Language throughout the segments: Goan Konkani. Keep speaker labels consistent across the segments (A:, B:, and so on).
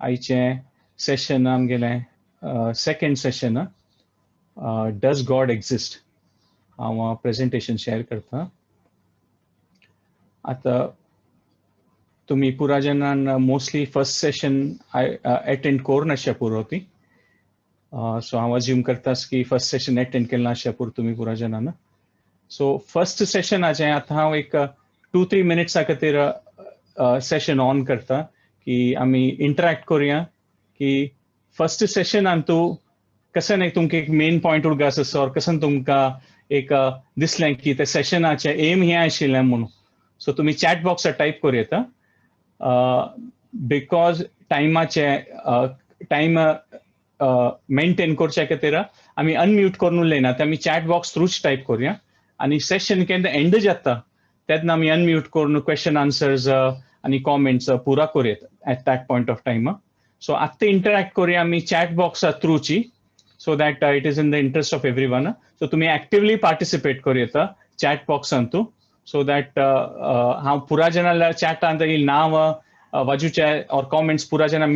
A: आयचें सेशन आमगेलें second session, does God exist. हांव प्रेजेंटेशन शेअर करता. आतां तुमी पुरा जाणान मोस्टली फर्स्ट सेशन अटेंड करून आसच्या पुरो ती. सो हांव अज्यूम करता की फर्स्ट सेशन अटेंड केल्लें आसच्या पुरो तुमी पुरा जाणान. सो फर्स्ट सेशनाचें आतां हांव एक 2-3 मिनिट्सा खातीर सेशन ऑन करता की आमी इंटरॅक्ट करुया की फर्स्ट सेशनान तूं कशें न्ही तुमकां एक मेन पॉयंट उडगास आसा ऑर कशें तुमकां एक दिसलें की ते सेशनाचें एम हें आशिल्लें म्हणून. सो तुमी चॅट बॉक्सार टायप करूं येता, because टायमाचे टायम मेंटेन करच्या खातीर आमी अनम्यूट करून उलयना, ते आमी चॅट बॉक्स थ्रूच टायप करुया. आनी सेशन केन्ना एंड जाता तेन्ना आमी अनम्यूट करून क्वेश्चन आन्सर्स आनी कॉमेंट्स पुरा करूं at that point of time. So आत्तां इंटरॅक्ट करुया आमी chat Buxa थ्रूची, so that it is in the interest of everyone. So तुमी एक्टिवली पार्टिसिपेट करूं येता चॅट बॉक्सान तूं, सो that हांव पुरा जाणां चॅटांत नांव वाजूचे ऑर कॉमेंट्स पुरा जाणां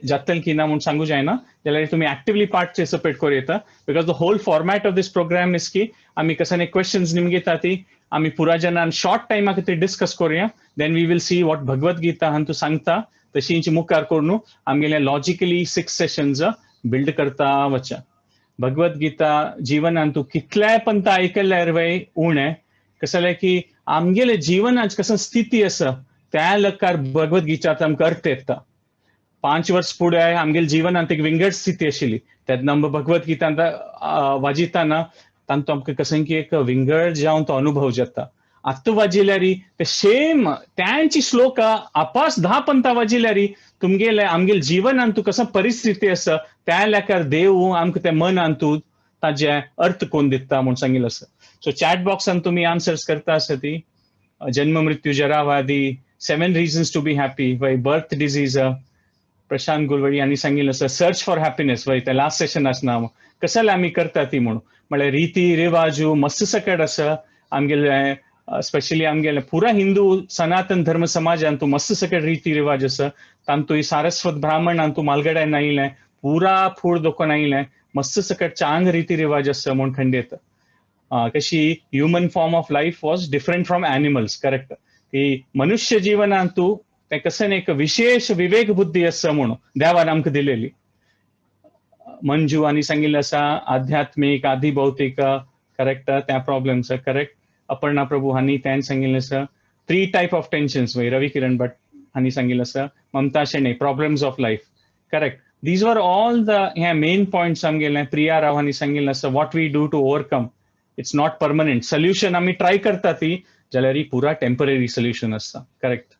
A: जातले की ना म्हूण सांगू जायना, जाल्यार तुमी एक्टिवली पार्टिसिपेट करूं येता, because the whole format of this program is की आमी कशें क्वेश्चन्स निमगिता ती आमी पुरा जाणान शॉर्ट टायमा खातीर डिस्कस करुया, then we will see what Bhagavad Gita हांतू सांगता, तशींच मुखार करून आमगेले लॉजिकली 6 सेशन्स बिल्ड करता वचा. भगवद गीता जिवनान तूं कितल्याय पंत आयकल्यार वय उणें, कसलें की आमगेले जिवनाच कसं स्थिती आसा त्या लकार भगवद गीता आमकां अर्थ येता. 5 वर्स फुडें आमगेले जिवनांत एक विंगड स्थिती आशिल्ली, तेन्ना भगवद गीता वाजिताना तांतू आमकां कसं की एक विंगड जावन तो अनुभव जाता. आत्तां वाजिल्यार ते सेम त्यांची श्लोक आपास 10 पंता वाजिल्यार तुमगेले आमगेले जिवनांत तूं कसं परिस्थिती आसा त्या लेखार देव आमकां ते मनांत तूं ताजे अर्थ कोण दिता म्हूण सांगिल्लें आसा. सो चॅट बॉक्सान तुमी आन्सर्स करता आसा ती जन्म मृत्यू जरावादी, 7 रिजन्स टू बी हॅपी वय, बर्थ डिजीज, प्रशांत गुलवडी हांणी सांगिल्लें आसा, सर्च फॉर हॅपीनेस वय, ते लास्ट सेशन आसना कसले आमी करता ती म्हणून. म्हळ्यार रिती रिवाजू मस्त सकट आसा आमगेले, स्पेशली आमगेले पुरा हिंदू सनातन धर्म समाजान तूं मस्त सकट रिती रिवाज आसा. तांतूय सारस्वत ब्राह्मणान तूं मालगड्यान आयिल्लें पुरा फूड दोकोन आयिल्लें मस्त सकट चांग रिती रिवाज आसा म्हूण खंडेत. कशी human form of life was different from animals, correct, की मनुष्य जीवनान तूं तें कशें एक विशेष विवेक बुद्धी आसा म्हणून देवान आमकां दिलेली. मंजू आनी सांगिल्लें आसा आध्यात्मीक आदिभौतीक, करेक्ट, त्या प्रॉब्लम्स करेक्ट. अपर्णा प्रभू हांणी त्यान सांगिल्लें आसा 3 टायप ऑफ टेन्शन्स वय, रवी किरण भट हांणी सांगिल्लें आसा, Mamta Shenoy problems of life, correct. These were all the हे मेन पॉयंट्स आमगेले. प्रिया राव हांणी सांगिल्लें आसा what we do to overcome, it's not permanent solution, आमी ट्राय करता ती जाल्यार ही पुरा टेम्पररी सोल्युशन आसता, करेक्ट.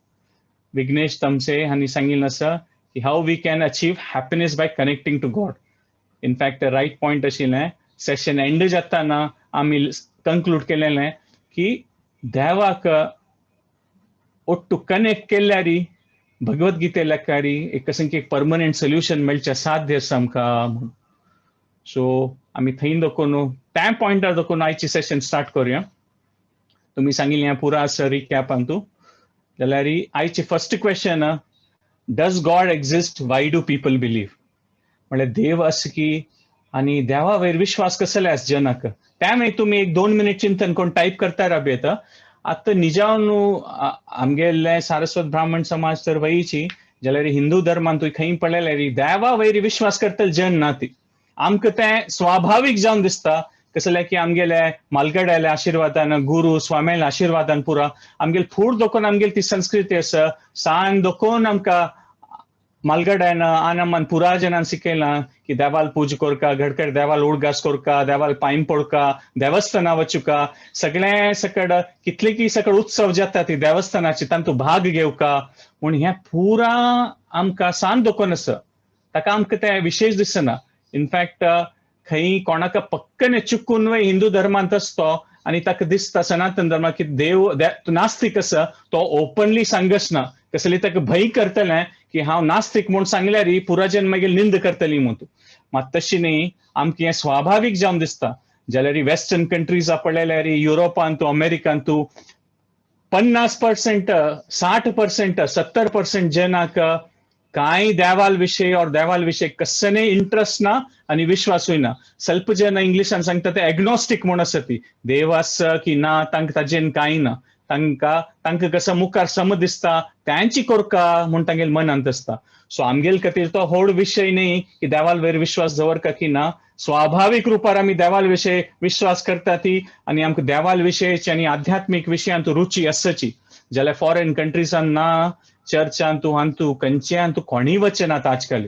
A: विघ्नेश तमसे हांणी सांगिल्लें आसा की how we can achieve happiness by connecting to God. In fact right point आशिल्लें, सेशन एंड जाताना आमी कंक्लूड केलेलें की देवाक ಒಟ್ಟು कनेक्ट केल्यारी भगवद गीते लेखारी एक कशें की एक परमनंट सोल्युशन मेळचें साध्य आसा आमकां म्हूण. सो आमी थंय दखून त्या पॉयंटार दखून आयची सेशन स्टार्ट करुया. तुमी सांगिल्लें पुरा आसा रिकॅपान तूं, जाल्यार आयची first question, does God exist, why do people believe. म्हळ्यार देव आसा की आनी देवा वयर विश्वास कसले आसा जनाक, त्या मागीर तुमी एक 2 मिनीट चिंतन कोण टायप करता राब येता. आतां निजावन आमगेले सारस्वत ब्राह्मण समाज तर वयची जाल्यार हिंदू धर्मान तुवें खंय पळयल्यार देवा वयर विश्वास करतले जन ना ती आमकां तें स्वाभावीक जावन दिसता. कसलें की आमगेले मालगड्याल्या आशिर्वादान, गुरू स्वाम्याल्या आशिर्वादान पुरा आमगेले फूड दोकोन आमगेली ती संस्कृती आसा. सान दोकोन आमकां मालगड्यान आनमान पुरा जनान शिकयलां की देवाल पूजा करका, घडकड देवाल उडगास करका, देवाल पांय पडका, देवस्थाना वचुका, सगळें सकड कितले की सकड उत्सव जाता ती देवस्थानाची तांतू भाग घेवका म्हूण. हें पुरा आमकां सान दोकोन आसा, ताका आमकां तें विशेश दिसना. इनफॅक्ट खंय कोणाक पक्कने चुकून वय हिंदू धर्मांत आसतो आनी ताका दिसता सनातन धर्मात की देव नास्तीक आसा, तो ओपनली सांगच ना, कसली ताका भंय करतलें की हांव नास्तीक म्हूण सांगल्यार पुराजन मागीर निंद करतली म्हूण. तूं मात तशी न्ही, आमकां हें स्वाभावीक जावन दिसता. जाल्यार वेस्टर्न कंट्रीज पळयल्यार युरोपांत तूं अमेरिकांत तूं 50%, 60%, 70% जनाक कांय देवाल विशय ऑर देवाल विशय कसने इंट्रस्ट ना आनी विश्वासूय ना. स्वल्प जन इंग्लिशान सांगता ते एग्नॉस्टीक म्हूण आसा, ती देव आसा की ना तांकां ताजेन कांय ना, तांकां तांकां कसो मुखार सम दिसता त्यांची कोरका म्हूण तांगेल मनांत आसता. सो आमगेल खातीर तो व्हड विशय न्ही की देवाल वयर विश्वास दवरका की ना. स्वाभावीक रुपार आमी देवाल विशय विश्वास करता ती आनी आमकां देवाल विशयाची आनी आध्यात्मीक विशयांत रुची आसची. जाल्यार फॉरेन कंट्रीजान ना, चर्चांतू हांतू खंयच्यान तूं कोणीय वचनात. आजकाल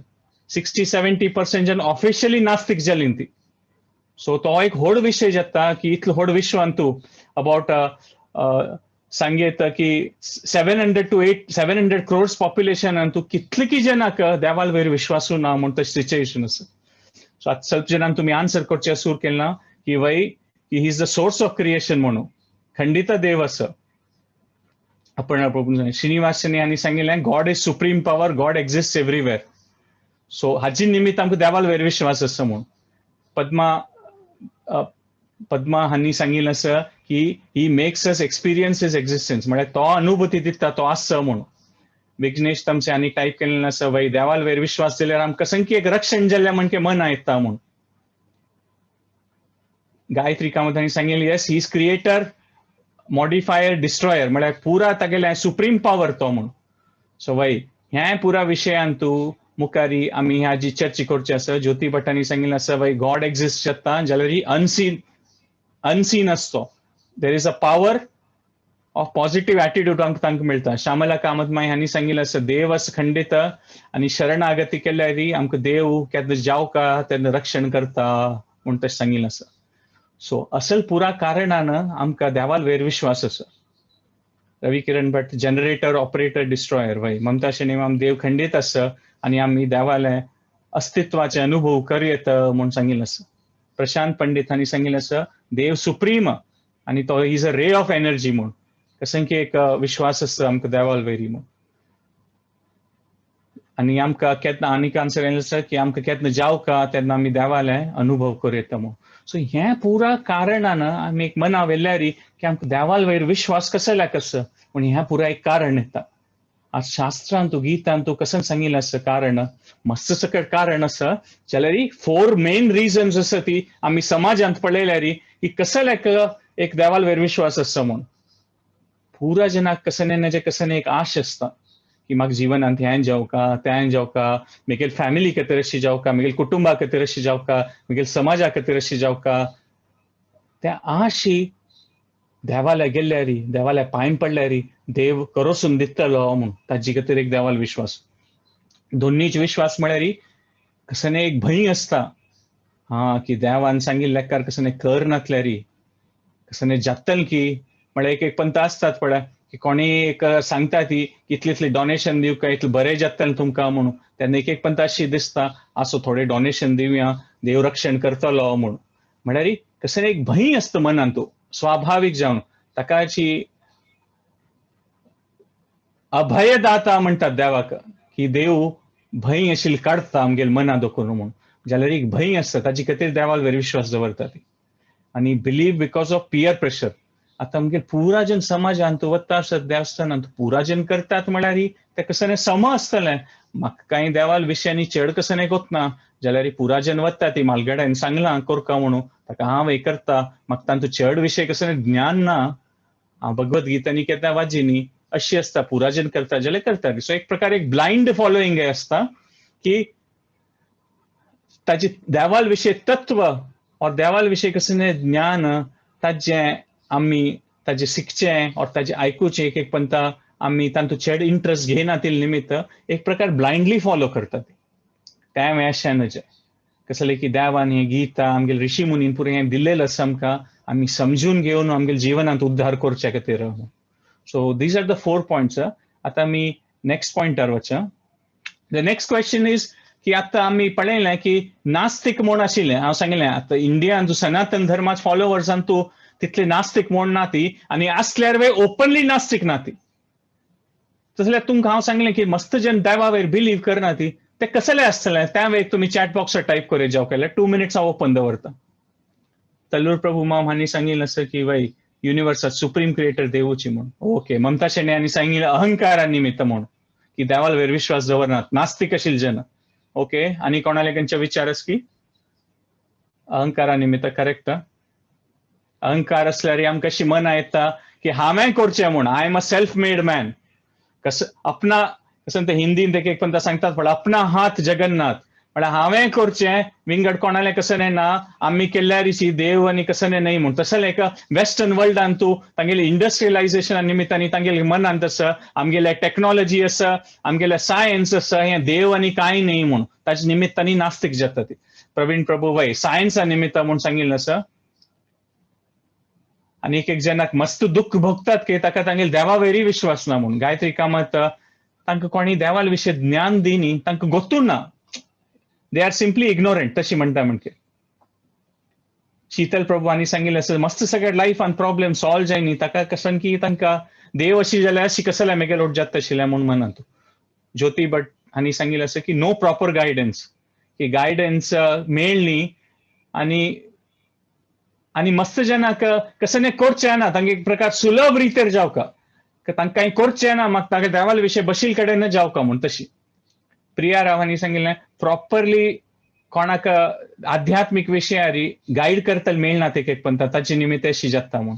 A: 60-70% जन ऑफिशियली नास्तीक जालीं ती. सो तो एक व्हड विशय जाता की इतलो व्हड विश्वांतू अबाउट सांगयेत की 700 to 8 700 crores population तूं कितले की जनाक देवाल वयर विश्वासू ना म्हूण तशें सिच्युएशन आसा. सो आतां स्वल्प जणांक तुमी आन्सर करचें सुरू केलें ना की वय की he is the source of creation म्हणून खंडित देव आसा. आपण श्रीनिवासनी हांणी सांगिल्लें, God is supreme power, God exist everywhere. So हाजी निमित्त आमकां देवाल वयर विश्वास आसा म्हूण. पद्मा पद्मा हांणी सांगिल्लें आसा की he makes us experience his existence, म्हळ्यार तो अनुभूती दिता तो आसा म्हणून. विघ्नेश तमसे हांणी टायप केल्लें आसा, वय देवाल वयर विश्वास दिल्यार आमकां संकी एक रक्षण जाल्लें म्हणके मना येता म्हूण. गायत्री कामत हांणी सांगिल्लें, yes, he is creator, modifier, destroyer, म्हळ्यार पुरा तागेलें सुप्रीम पावर तो म्हूण. सो वय ह्या पुरा विशयान तूं मुखारी आमी ह्या जी चर्चा करची आसा. ज्योती भटांनी सांगिल्लें आसा, वय गॉड एक्झिस्ट जाता जाल्यार ही अनसीन अनसीन आसतो, there is a power of positive attitude आमकां तांकां मेळटा. श्यामला कामत माई हांणी सांगिल्लें आसा, देव आसा खंडीत आनी शरणागती केल्यार आमकां देव केन्ना जावका तेन्ना रक्षण करता म्हूण तशें सांगिल्लें आसा. सो असल पुरा कारणान आमकां देवाल वयर विश्वास आसा. रवी किरण भट, जनरेटर, ऑपरेटर, डिस्ट्रॉयर. वय ममता शनिमाम, देव खंडीत आसा आनी आमी देवाले अस्तित्वाचे अनुभव करूं येत म्हूण सांगिल्लें आसा. प्रशांत पंडित हांणी सांगिल्लें आसा, देव सुप्रीम आनी तो is a ray of energy म्हूण. कसं की एक विश्वास आसता आमकां देवाल वयरी म्हूण. आनी आमकां केन्ना आनीक आन्सर येयलें आसा की आमकां केन्ना जावका तेन्ना आमी देवाले अनुभव करूं येता म्हूण. सो हें पुरा कारणान आमी एक मना व्हेल्यारी की आमकां देवाल वयर विश्वास कसो कसो पूण हें पुरा एक कारण येता. आज शास्त्रांतू गीतांतू कसं सांगिल्लें आसा कारण, मस्त सकट कारण आसा. जाल्यार फोर मेन रिजन्स आसा ती आमी समाजांत पळयल्यारी की कसल्याक एक देवाल वयर विश्वास आसा म्हूण. पुरा जनाक कसने जे कसने एक आश आसता की म्हाका जिवनांत हें जावका, तें जावका, म्हगेल फॅमिली खातीर अशी जावका, म्हगेल कुटुंबा खातीर अशी जावका, म्हगेल समाजा खातीर अशी जावका. त्या आशी देवाल्या गेल्यारी, देवाल्या पांय पडल्यारी देव करोसून दितलो म्हूण ताजी खातीर एक देवाल विश्वास. दोन्हीच विश्वास म्हळ्यार कसने एक भंय आसता हा की देवान सांगिल्लें लेकार कसने कर नातल्यारी कसने जातल की. म्हळ्यार एक एक पंत आसतात पळय की कोणी एक सांगता ती इतली इतली डोनेशन दिवका, इतलें बरें जातलें तुमकां म्हणून. तेन्ना एक एक पंत अशी दिसता, असो थोडें डोनेशन दिवया, देव रक्षण करतलो म्हूण. म्हळ्यार कसं एक भंय आसता मनांत स्वाभावीक जावन, ताकाची अभयदाता म्हणटात देवाक की देव भंय आशिल्ली काडटा आमगेल मना दखून म्हूण. जाल्यार एक भंय आसता ताजे खातीर देवाल वयर विश्वास दवरता ती. आनी believe because of peer pressure. आतां आमगेर पुरा जन समाजांत वता आसत देवस्थानांत पुरा जन करतात म्हळ्यार ते कसं सम आसतलें. म्हाका कांय देवाल विशयांनी चड कसं कोतना जाल्यार पुरा जन वता ती म्हालगड्यान सांगलां कोरका म्हणून ताका हांव हें करता, म्हाका तांचो चड विशय कसं ज्ञान ना, हांव भगवत गीतांनी केन्ना वाची न्ही, अशी आसता. पुराजन करता जाल्यार करता. सो एक प्रकार एक ब्लायंड फॉलोईंग आसता की ताजी देवाल विशय तत्व और देवाल विशय कसं ज्ञान ताजें आमी ताजें शिकचें और ताजें आयकुचें एक एक पंता आमी तांतूत चड इंट्रस्ट घेयना ते निमित्त एक प्रकार ब्लायंडली फॉलो करतात. तें अशें न्हय, कसलें की देवान हें गीता आमगेले ऋषी मुनीन पुरें हें दिल्लें आसा आमकां, आमी समजून घेवन आमगेले जिवनांत उद्धार करचे खातीर. So these are the four points. आतां आमी नेक्स्ट पॉयंटार वचा. The next question is की आतां आमी पळयलें की नास्तीक म्हूण आशिल्लें. हांव सांगिल्लें आतां इंडियान सनातन धर्माच फॉलोवर्सान तूं तितले नास्तीक म्हूण ना ती आनी आसल्यार वे ओपनली नास्तीक ना ती. तसल्यार तुमकां हांव सांगलें की मस्त जन देवा वयर बिलीव करना ती ते कसले आसतले त्या वेळ तुमी चॅट बॉक्सार टायप करूं जावं केल्यार 2 मिनिट्स हांव ओपन दवरता. तल्लूर प्रभू माम हांणी सांगिल्लें आसा की वय युनिवर्सात सुप्रीम क्रिएटर देवूची म्हूण. ओके, ममता शेणे हांणी सांगिल्लें अहंकारा निमित्त म्हूण. की देवाल वयर विश्वास दवरनात, नास्तिक आशिल्ले जन. ओके, आनी कोणाले खंयचे विचार आस की अहंकारा निमित्त? करेक्ट. अहंकार असल्यार आमकां अशी मना येता की हांवें करचें म्हूण, I am a self made man. कस अपना कसं ते हिंदीन एक एक सांगतात पण अपना हात जगन्नाथ, म्हळ्यार हांवें करचें, विंगड कोणालें कसं ना, आमी केल्यार देव आनी कसं न्हय म्हूण. तशें एक वेस्टर्न वर्ल्डान तूं तांगेले इंडस्ट्रियलायझेशना निमित्तान तांगेले मनान तसं आमगेले टॅक्नॉलॉजी आसा, आमगेले सायन्स आसा, हें देव आनी कांय न्हय म्हूण ताच्या निमित्तान नास्तीक जाता ती. प्रवीण प्रभू वय सायन्सा निमित्त म्हूण सांगिल्लें आसा. आनी एक एक जनाक मस्त दुःख भोगतात की ताका तांगेले देवा वयरय विश्वास ना म्हूण. गायत्री कामत तांकां कोणी देवाल विशय ज्ञान दिनी, तांकां गोत्तू ना, they are simply ignorant तशी म्हणटा. म्हणजे शीतल प्रभू हांणी सांगिल्लें आसा, मस्त सगळें लायफान प्रॉब्लेम सॉल्व जायनी ताका कसन की तांकां देव अशी जाल्यार अशी कसले मेगेल ओट जाता आशिल्लें म्हूण मनांत. ज्योती भट हांणी सांगिल्लें आसा की नो प्रॉपर गायडन्स, की गायडन्स मेळ्ळी आनी आनी मस्त जनाक कसं करचें ना, तांगे एक प्रकार सुलभ रितेर जावका, तांकां कांय करचें ना, म्हाका तांकां देवाले विशय बशील कडेन जावका म्हूण. तशी प्रिया राव हांणी सांगिल्लें, प्रॉपरली कोणाक आध्यात्मीक विशयारी गायड करतले मेळना एक एक पण ताचे निमित्त अशी जाता म्हूण.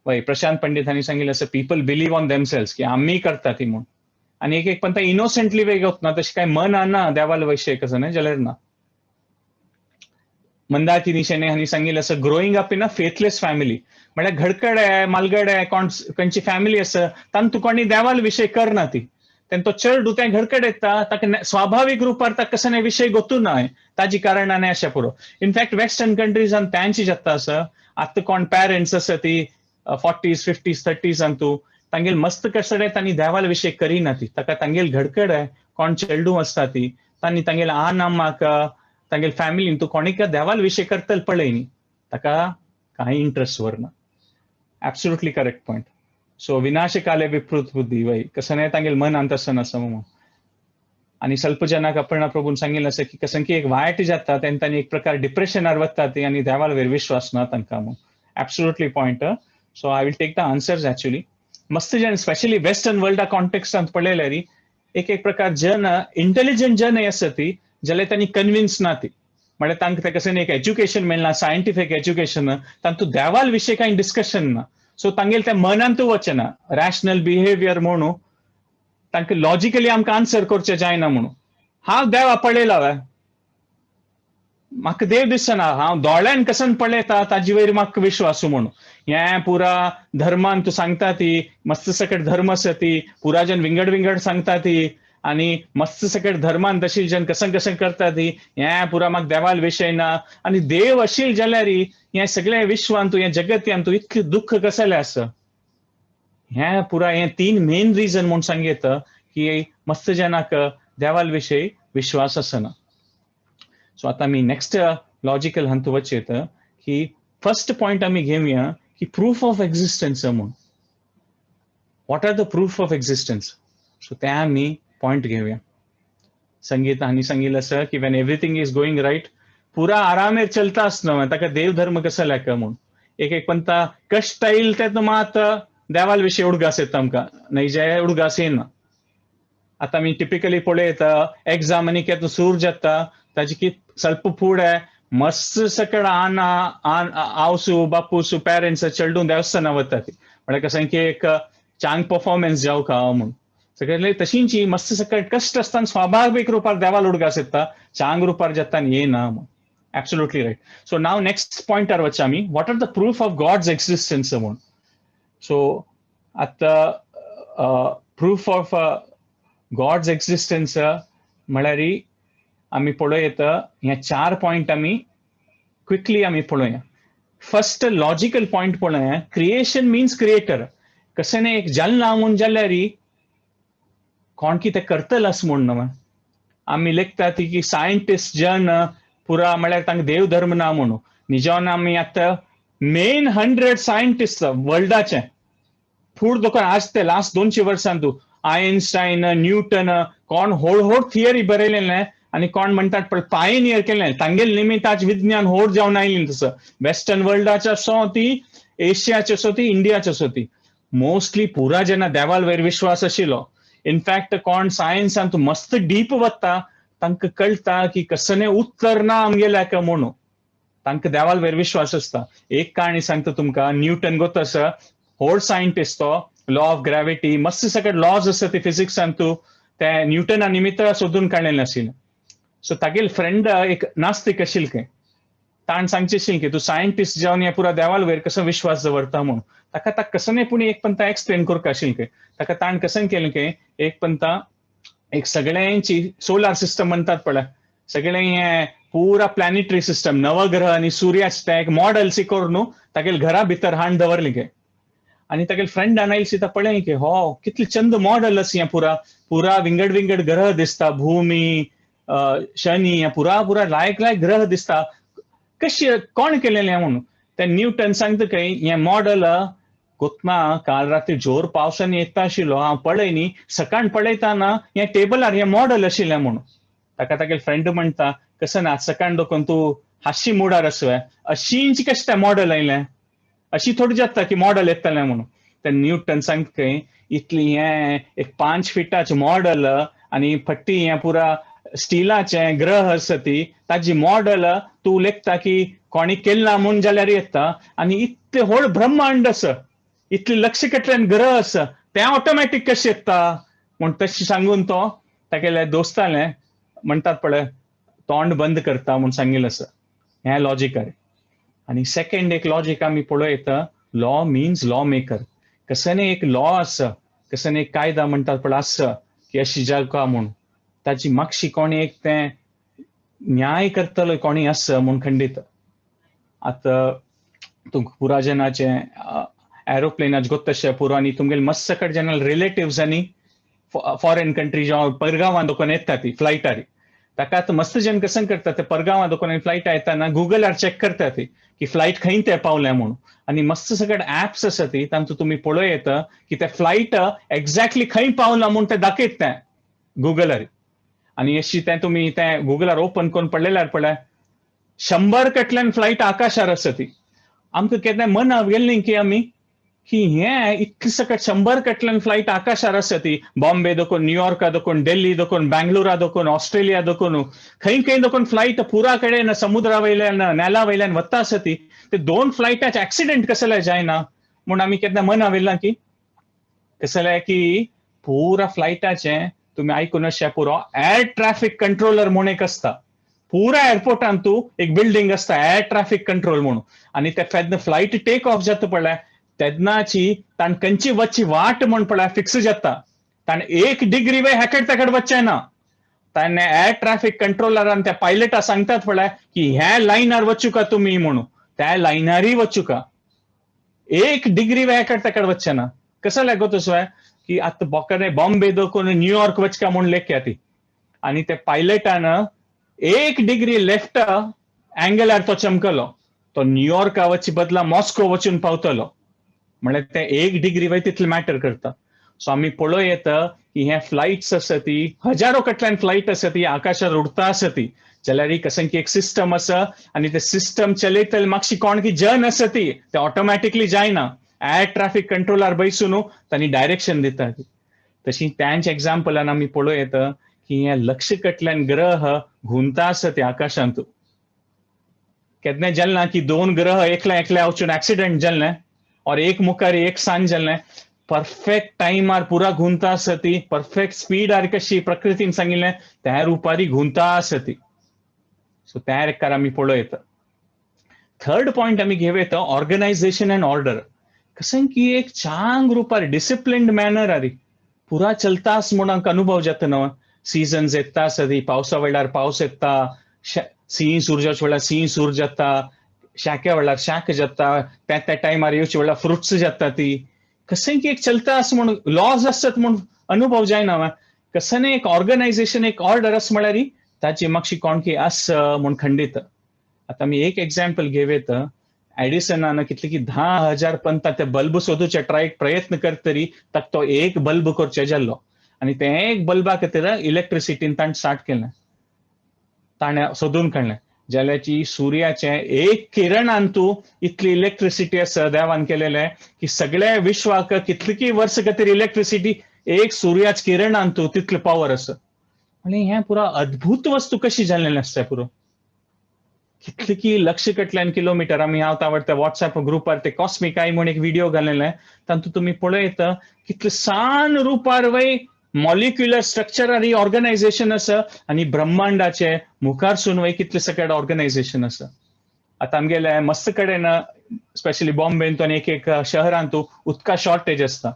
A: वय प्रशांत पंडित हांणी सांगिल्लें आसा, पीपल बिलीव ऑन देमसेल्स की आमी करता ती म्हूण. आनी एक एक पण इनोसंटली वेग ना, तशें कांय मन ना देवाल विशय कसं न्हय जाल्यार ना. मंदाकिनी शेणे हांणी सांगिल्लें आसा, growing up in a faithless family, म्हळ्यार घडकडे मालगडे कोण खंयची फॅमिली आसा तांतू कोणी देवाल विशय करना ती, तेन्ना तो चेडूं तें घरकडे येता, ताका स्वाभावीक रुपार ताका कसो विशय गोतू ना, ताजी कारणान अशें पुरो. इनफॅक्ट वेस्टर्न कंट्रीजान तांची जाता आसा, आतां कोण पॅरंट्स आसा ती 40s 50s 30s तूं तांगेल मस्त कसडे तांणी देवाल विशय करिना ती, ताका तांगेल घडकडे कोण चेडूं आसता ती तांणी तांगेल आन अम्माक तांगेल फॅमिलीन तूं कोणीक देवाल विशय करतल पळय न्ही, ताका कांय इंट्रस्ट व्हरना. Absolutely correct point. सो विनाशकाले विपरीत बुद्धी वय कसं नाही तांगेल मन तसं नसं म्हणून. आनी स्वल्प जनाक अपर्णा प्रभून सांगिल्लें आसा की कसं की एक वायट जाता तेन्ना तांणी एक प्रकार डिप्रेशनार वता ती आनी देवाल वयर विश्वास ना तांकां म्हणून. Absolutely point. So I will take the answers actually. मस्त जन स्पेशली वेस्टर्न वर्ल्डा कॉन्टेक्स्टांत पळयल्यार एक एक प्रकार जन इंटेलिजंट जन आसा ती जाल्यार तांणी कन्विन्स ना ती, म्हळ्यार तांकां ते कसं एक एज्युकेशन मेळना, सायंटिफीक एज्युकेशन, तांतू देवाल विशय कांय डिस्कशन ना, सो तांगेल त्या मनांतू वचना रॅशनल बिहेवियर म्हणून तांकां लॉजिकली आमकां आन्सर करचें जायना म्हणून. हांव देवा पळयला वे, म्हाका देव दिसना, हांव दोळ्यान कसन पळयता ताजे वयर म्हाका विश्वास म्हणून. हें पुरा धर्मान तूं सांगता ती मस्त सकट धर्म आसा ती पुरा जन विंगड विंगड सांगता ती आनी मस्त सकट धर्मान तशी जन कसन कसन करता ती, हें पुरा म्हाका देवाल विशय ना. आनी देव आशिल्ले जाल्यार हें सगळें विश्वान तूं हें जगत्यान तूं इतलें दुख्ख कसलें आसा, हें पुरा हें तीन मेन रिजन म्हूण सांगयत की मस्त जनाक देवाल विशय विश्वास आसना. सो आतां आमी नेक्स्ट लॉजिकल हंत वचयत की फर्स्ट पॉयंट आमी घेवया की प्रूफ ऑफ एक्झिस्टन्स म्हूण. What are the proof of existence? So ते आमी पॉयंट घेवया. संगीत हांणी सांगिल्लें आसा की when everything is going right पुरा आरामेर चलता आसना, ताका देव धर्म कसो लेखा म्हूण. एक एक पंता कश्ट येयल तेन्ना मात देवाल विशय उडगास येता आमकां, न्हय जे उडगास येना. आतां आमी टिपिकली पळयता एग्जाम आनी केन्ना सूर जाता ताजी की स्वल्प फुडें मस्त सकळ आना आवसू बापूसू पेरंट्स चेडूं देवस्थाना वता ती, म्हळ्यार कसं की एक चांग परफॉर्मन्स जावका म्हूण. सगळे तशींची मस्त सकळ कश्ट आसतना स्वाभावीक रुपार देवाल उडगास येता, चांग रुपार जाता येना म्हूण. Absolutely right. So now next पॉयंटार वचया आमी, what are the proof of God's existence म्हूण. सो आतां प्रूफ ऑफ गॉड्स एक्झिस्टन्स म्हळ्यार आमी पळोवं हे चार पॉयंट आमी क्विकली आमी पळोवया. फर्स्ट लॉजिकल पॉयंट पळोवया, क्रिएशन मिन्स क्रिएटर. कशें न्ही एक जालना म्हूण जाल्यार कोण कितें करतलो आस म्हूण न्हय. आमी लेखता ती की सायंटिस्ट जन पुरा म्हळ्यार तांकां देव धर्म ना म्हणून. निजान आमी आतां मेन 100 सायंटिस्ट वर्ल्डाचे फूड दोकान आज ते लास्ट 200 वर्सां तूं आयन्स्टायन न्यूटन कोण होड होड थियरी बरयलें आनी कोण म्हणटात पण पायनियर केलें तांगेल निमित्त आज विज्ञान होड जावन आयलें. तसो वेस्टर्न वर्ल्डाचे असो ती एशियाचे असो ती इंडियाचे असो ती मोस्टली पुरा जेन्ना देवाल वयर विश्वास आशिल्लो. इनफॅक्ट कोण सायन्सान तूं मस्त डीप वता तांकां कळटा की कसने उत्तर ना आमगेल्या म्हणून. तांकां देवाल वयर विश्वास आसता. एक काणी सांगता तुमकां. न्यूटन गोत आसा, व्हड सायंटिस्ट तो, लॉ ऑफ ग्रॅविटी मस्त सगळे लॉज आसा ते फिजिक्सान तूं ते न्यूटना निमित्त सोदून काडलेले आशिल्ले. सो तागेले फ्रेंड एक नास्तीक आशिल्ले खंय, ताण सांगचें आशिल्लें की तूं सायंटिस्ट जावन हे पुरा देवाल वयर कसो विश्वास दवरता म्हणून. ताका ताका कसो न्ही पूण एक पंता एक्सप्लेन करपाक आशिल्लें खंय. ताका ताण कशें केलें खंय, एक पंता एक सगळ्यांची सोलार सिस्टम म्हणटात पळय, सगळें हें पुरा प्लॅनेटरी सिस्टम नवग्रह आनी सुर्याचें तें एक मॉडल सी करून तागेले घरा भितर हाडून दवरलें खंय. आनी तागेले फ्रेंडान आयले सीता पळय की हो कितले चंद मॉडल आसा हें पुरा पुरा विंगड विंगड ग्रह दिसता, भूमी शनी हें पुरा पुरा लायक लायक ग्रह दिसता, कशें कोण केलेलें म्हणून. ते न्यूटन सांगता खंय हें मॉडल कोतना काल रात्री जोर पावसान येता आशिल्लो हांव पळय न्ही, सकाळ पळयतना हें टेबलार हें मॉडल आशिल्लें म्हणून. ताका तागेले फ्रेंड म्हणटा कसं ना सकाळ दोकून तूं हाशी मुडार आसवे अशींच कशें तें मॉडल आयलें, अशी थोडी जाता की मॉडल येतलें म्हणून. ते न्यूटन सांगता खंय इतली हें एक 5 फिटाचें मॉडल आनी फट्टी हें पुरा स्टिलाचें ग्रह आसा ती ताजी मॉडल तूं लेखता की कोणी केल्ला म्हूण जाल्यार येता, आनी इतलें व्हड ब्रह्मांड आसा, इतले लक्ष कटल्यान ग्रह आसा तें ऑटोमॅटीक कशें येता म्हूण तशें सांगून तो तागेले दोस्तालें म्हणटात पळय तोंड बंद करता म्हूण सांगिल्लें आसा. हें लॉजीक आहे. आनी सेकंड एक लॉजीक आमी पळयता, लॉ मिन्स लॉ मेकर. कसं एक लॉ आसा, कसं एक कायदा म्हणटात पळय आसा की अशी जावका म्हूण, ताची मागशी कोणी एक तें न्याय करतलो कोणी आसा म्हूण खंडीत. आतां तुमकां पुरा जनाचें एरोप्लेनाच गोत तशें पुरो आनी तुमगेले मस्त सकट जन रिलेटिव्स आनी फॉरेन कंट्री जावं परगांवां दोकोन येता ती फ्लायटार, ताका आतां मस्त जन कसं करता ते परगांवां दोकोन फ्लायट येताना गुगलार चॅक करता ती की फ्लायट खंय ते पावल्या म्हणून. आनी मस्त सकट ऍप्स आसा ती तांचो तुमी पळोवं येता की ते फ्लायट एक्झॅक्टली खंय पावला म्हूण ते दाखयत तें गुगलार. आनी अशी तें तुमी तें गुगलार ओपन करून पळयल्यार पळय 100 कटल्यान फ्लायट आकाशार आसा ती. आमकां केन्ना मना गेल्ली की आमी की हें इतलें सकट 100 कटल्यान फ्लायट आकाशार आसा ती, बॉम्बे दोकून न्यूयॉर्का दोकून दिल्ली दोकून बँगलोरा दोकून ऑस्ट्रेलिया दोकून खंय खंय दोकून फ्लायट पुरा कडेन समुद्रा वयल्यान नेला वयल्यान वता आसा ती, ते 2 फ्लायटाचे एक्सिडेंट कसले जायना म्हूण आमी केन्ना मना व्हेलां की कसले की पुरा फ्लायटाचें तुमी आयकून अशें पुरो एअर ट्रॅफिक कंट्रोलर म्हूण एक आसता, पुरा एअरपोर्टान तूं एक बिल्डींग आसता एअर ट्रॅफिक कंट्रोल म्हणून. आनी ते तेन्ना फ्लायट टेक ऑफ जाता पळय तेन्नाची ताण खंयची वच्ची वाट म्हूण पळय फिक्स जाता, ताण 1 डिग्री वे हेकड तेकड वच्चें ना. ताणें एअर ट्रॅफिक कंट्रोलरान त्या पायलटा सांगतात पळय की ह्या लायनार वचुका तुमी म्हणून, त्या लायनारय वचुका, 1 डिग्री वे हेकड तेकड वच्चें ना. कसो लागो तसो की आतां बोकरे बॉम्बे दोकून न्यूयॉर्क वचका म्हूण लेख्या ती, आनी ते पायलटान 1 डिग्री लेफ्ट अँगलार तो चमकलो, तो न्यूयॉर्का वचचे बदला मॉस्को वचून पावतलो. म्हणल्यार ते 1 डिग्री वय तितले मॅटर करता. सो आमी पळोवं येता की हे फ्लायट्स आसा ती हजारो कटल्यान फ्लायट आसा ती आकाशार उडता आसा ती, जाल्यार कसं की एक सिस्टम आसा आनी ते सिस्टम चलयतले मातशी कोण की जन आसा ती ते ऑटोमॅटिकली जायना, एअर ट्रॅफिक कंट्रोलर बैसून तांणी डायरेक्शन दिता. तशी त्यांच्या एग्जाम्पलान आमी पळोवं येता की हे लक्ष कटल्यान ग्रह घुंवता आसा ते आकाशांत. केन्ना जालें ना की 2 ग्रह एकल्या एकल्या वचून एक्सिडेंट जालें और एक मुखार एक सांज जालें, परफेक्ट टायमार पुरा घुंवता आसा ती, परफेक्ट स्पीडार कशी प्रकृतीन सांगिल्लें त्या रुपारी घुंवता आसा ती. सो त्या रेकार आमी पळोवं येता. थर्ड पॉयंट आमी घेवं येता ऑर्गनायझेशन अँड ऑर्डर. कसं की एक चांग रुपार डिसिप्लिन्ड मॅनर आरी पुरा चलतास म्हूण आमकां अनुभव जाता न्हू. सिजन्स येता आसा ती, पावसा वेळार पावस येता, शीं सुरू जावच्या वेळार शीं सुरू जाता, शाक्या वेळार शाक जाता, त्या त्या टायमार येवच्या वेळार फ्रुट्स जाता ती. कसं की एक चलता आस म्हूण लॉज आसतात म्हूण अनुभव जायना. कसं न्ही एक ऑर्गनायझेशन एक ऑर्डर आस म्हळ्यार ताची मातशी कोणकी आस म्हूण खंडीत. आतां आमी एक एग्जाम्पल घेवं येता, एडिसनान कितले की 10,000 पंता ते बल्ब सोदूचे ट्राय प्रयत्न करतरी ताका तो एक बल्ब करचे जाल्लो, आनी ते एक बल्बा खातीर इलेक्ट्रिसिटीन ताणें स्टार्ट केलें, ताणें सोदून काडलें. जाल्याची सुर्याचें एक किरणान तूं इतली इलेक्ट्रिसिटी आसा देवान केलेलें की सगळ्या विश्वाक कितली वर्स खातीर इलेक्ट्रिसिटी एक सूर्याच किरणान तूं तितले पावर आसा. आनी हें पुरा अद्भुत वस्तू कशी जाल्लें आसता पुरो. कितले की लक्ष कटल्यान किलोमिटर आमी हांव आवडटा व्हॉट्सएप ग्रुपार ते कॉस्मिक I म्हूण एक व्हिडिओ घालेले, तातूंत तुमी पळयता कितले सान रुपार वय मॉलिक्युलर स्ट्रक्चर आनी ऑर्गनायझेशन आसा आनी ब्रह्मांडाचे मुखारसून वय कितले सगळे ऑर्गनायझेशन आसा. आतां आमगेले मस्त कडेन स्पेशली बॉम्बेंत आनी एक एक शहरांत उदका शॉर्टेज आसता.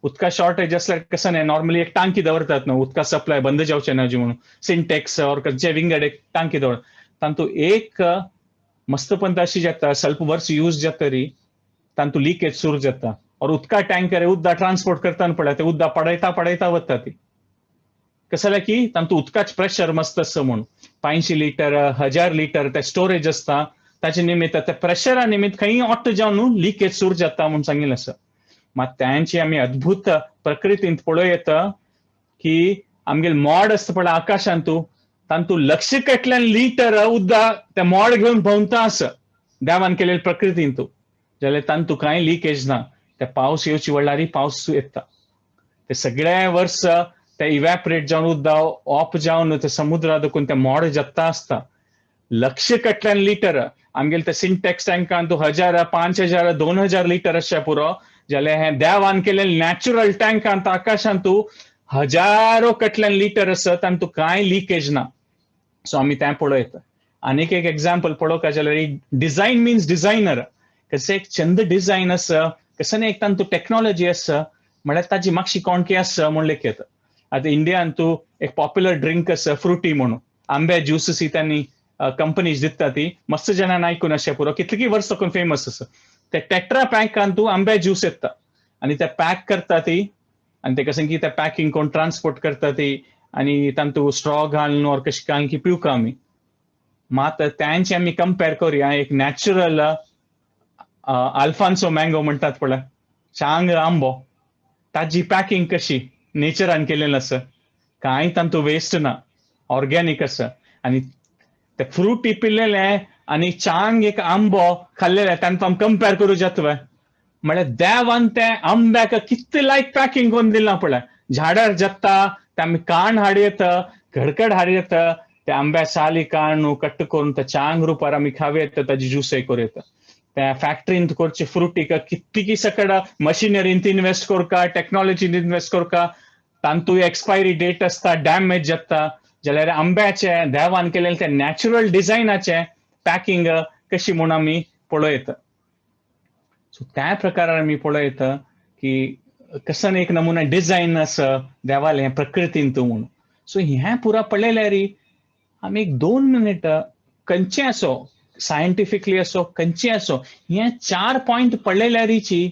A: उदका शॉर्टेज आसल्यार कसं न्ही नॉर्मली एक टांकी दवरतात न्हू, उदका सप्लाय बंद जावचें ना म्हणून सिंटेक्स ऑर खंयचे विंगड एक टांकी दवर. तातूंत एक मस्तपंत अशी जाता स्वल्प वर्स यूज जातरी तातूंत लिकेज सुरू जाता और उदका टँकर उदका ट्रान्सपोर्ट करताना पळय ते उदका पडयता पडयता वता ती. कसं जाल्यार की तातूंत उदकाच प्रेशर मस्त आसा म्हणून 500 लिटर 1000 लिटर ते स्टोरेज आसता, ताचे निमित्त त्या प्रेशरा निमित्त खंय ऑट जावन न्हू लिकेज सुरू जाता म्हूण सांगिल्लें आसा. मात त्यांची आमी अद्भुत प्रकृतींत पळोवं येता की आमगेले मोड आसता पळय आकाशांत तातूंत लक्ष कटल्यान लिटर उदक ते मोड घेवन भोंवता आसा देवान केलेले प्रकृतींत, जाल्यार तातूंत कांय लिकेज ना. ते पावस येवची म्हणल्यार पावस येता, ते सगळे वर्स ते इव्हॅपरेट जावन उदक ऑफ जावन ते समुद्रा देखून ते मोड जाता आसता. लक्ष कटल्यान लिटर आमगेले ते सिंटेक्स टँकान तूं 1000 5000 2000 लिटर अशें पुरो, जाल्यार हें देवान केलें नॅचरल टँकांत आकाशांत तूं हजारो कटल्यान लिटर आसत तातूंत कांय लिकेज ना. सो आमी तें पळयता. आनीक एक एग्जाम्पल पळोवपाक जाल्यार डिझायन मिन्स डिझायनर, कशें एक चंद डिझायन आसा, कशें न्ही एक तातूंत टॅक्नोलॉजी आसा म्हळ्यार ताजी मातशी कोणकी आसा म्हूण लेखयता. आतां इंडियान तूं एक पॉप्युलर ड्रिंक आसा फ्रुटी म्हणून, आंब्या ज्युसीस ही तांणी कंपनीज दिता ती मस्त जाणांनी आयकून अशें पुरो कितलीं वर्स साकून फेमस आसा. ते टेट्रा पॅकान तूं आंब्या ज्यूस येता आनी ते पॅक करता ती आनी ते कशें की ते पॅकिंग कोण ट्रान्सपोर्ट करता ती आनी तातूंत स्ट्रॉ घालून ऑर कशें घालून की पिवका आमी. मात त्यांचे आमी कंपेर करुया एक नॅचरल आल्फान्सो मँगो म्हणटात पळय, चांग आंबो, ताजी पॅकिंग कशी नेचरान केलेलें आसा, कांय तातूंत वेस्ट ना, ऑर्गेनीक आसा. आनी ते फ्रुटी पिल्लेले आनी चांग एक आंबो खाल्लेले तांकां आमी कंपेर करूं जाता. म्हळ्यार देवान ते आंब्याक कितले लायक पॅकिंग करून दिलां पळय, झाडार जाता ते आमी काण हाडयता, घडकड हाडयता, ते आंब्या साली काण कट्ट करून ते चांग रुपार आमी खावं येता, ताजी ज्यूसय करूं येता. त्या फॅक्टरींत करचे फ्रुटीक कितकी सकड मशिनरींत इन्वेस्ट करका, टॅक्नोलॉजींत इन्वेस्ट करका, तातूंत एक्सपायरी डेट आसता, डॅमेज जाता. जाल्यार आंब्याचे देवान केलेलें ते नॅचरल डिझायनाचें पॅकिंग कशी म्हूण आमी पळयता. सो त्या प्रकारान आमी पळयता की कसं एक नमुना डिझायन आसा देवालें प्रकृतींत म्हूण. सो हें पुरा पळयल्यार आमी एक 2 मिनट खंयचें आसो सायंटिफिकली असो खंयचें आसो हे 4 पॉयंट पळयल्यारीची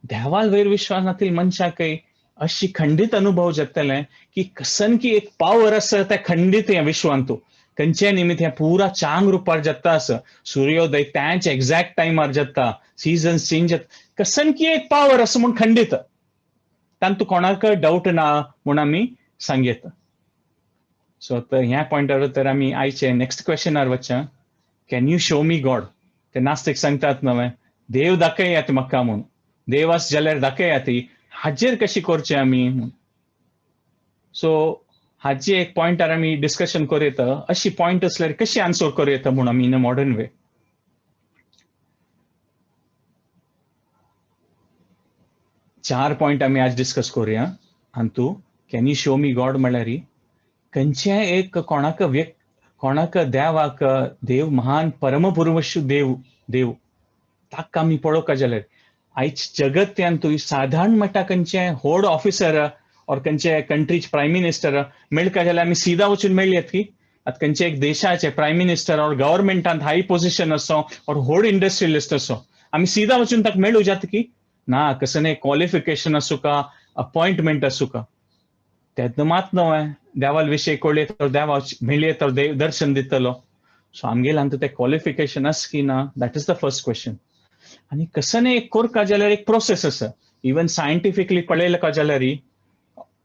A: देवाल वयर विश्वास नातील मनशाकय अशी खंडीत अनुभव जातले की कसन की एक पावर आसा त्या खंडीत ह्या विश्वांत खंयचे निमित्त हें पुरा चांग रुपार जाता आसा, सुर्योदय त्याच एक्झॅक्ट टायमार जाता, सिजन्स चेंज जाता, कसन की एक पावर आसा म्हूण खंडीत, तातूंत कोणाक डावट ना म्हूण आमी सांगयता. सो आतां ह्या पॉयंटार तर आमी आयचे next क्वेश्चनार वचया, can you show me God. ते नास्तीक सांगतात नवें, देव दाखयात म्हाका म्हूण, देव आसा जाल्यार दाखयात, हाजेर कशी करचें आमी म्हूण. सो हाजी एक पॉयंटार आमी डिस्कशन करूं येता, अशी पॉयंट आसल्यार कशी आन्सर करूं येता म्हूण आमी इन अ मॉडर्न वे. चार पॉयंट आमी आज डिस्कस करूया. Antu can you show me God म्हणल्यार खंयचें एक कोणाक व्यक्त कोणाक देवाक देव महान परमपुरुष देव देव ताका आमी पळोवंक जाल्यार आयज जगत्यान तूं साधारण म्हणटा खंयचें व्हड ऑफिसर और खंयचे कंट्रीचे प्रायम मिनिस्टर मेळका जाल्यार आमी सिदा वचून मेळयात की आतां खंयचे एक देशाचे प्रायम मिनिस्टर और गव्हर्मेंटांत हाय पोझिशन आसो और व्हड इंडस्ट्रियलिस्ट आसो आमी सिदा वचून ताका मेळूं जाता की ना, कसं न्ही क्वॉलिफिकेशन आसूं का अपॉयंटमेंट आसूं का तेन्ना मात न्हय देवाल विशय कळ्ळे तर देवा मेळये तर देव दर्शन दितलो. सो आमगेले आमकां तें क्वॉलिफिकेशन आसा की ना, that is the first question. आनी कसं न्ही एक करका जाल्यार एक प्रोसेस आसा, इवन सायंटिफिकली पळयलें का जाल्यार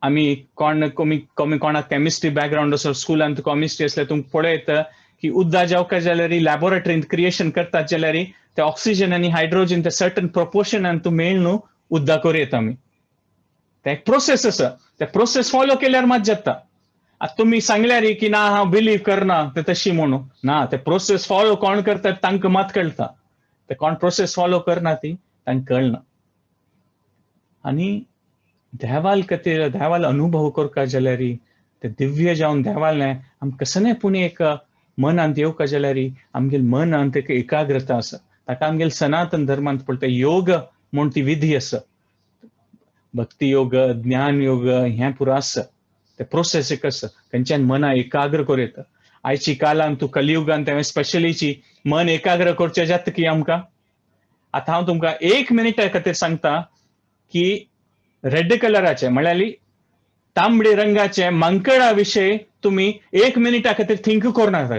A: आमी कोण कमी कमी कोणाक केमिस्ट्री बॅकग्रावंड आसो स्कुलांत केमिस्ट्री आसल्यार तुमकां पळयता की उद्दा जावका जाल्यार लॅबोरेटरींत क्रिएशन करतात जाल्यार ते ऑक्सिजन आनी हायड्रोजन ते सर्टन प्रोपोर्शनान तूं मेळ न्हू उद्दा करूं येता आमी. ते एक प्रोसेस आसा, ते प्रोसेस फॉलो केल्यार मात जाता. आतां तुमी सांगल्यार की ना हांव बिलीव करना ते तशी म्हणू ना, ते प्रोसेस फॉलो कोण करतात तांकां मात कळटा, ते कोण प्रोसेस फॉलो करना ती तांकां कळना. आनी देवाल खातीर देवाल अनुभव करपा जाल्यार ते दिव्य जावन देवालें आमकां कसलें पूण एक मनांत येवका जाल्यार आमगेले मनांत एक एकाग्रता आसा. ताका आमगेले सनातन धर्मांत पळयता योग म्हूण ती विधी आसा, भक्ती योग, ज्ञान योग, हें पुरो आसा. ते प्रोसेस एक आसा खंयच्यान मना एकाग्र करूं येता. आयची कालान तूं कलियुगान तें स्पेशलीची मन एकाग्र करचें जाता की आमकां. आतां हांव तुमकां एक मिनिटा खातीर सांगता की रेड कलराचे म्हळ्यार तांबडे रंगाचे मांकडा विशय तुमी एक मिनिटा खातीर थिंक करनाका.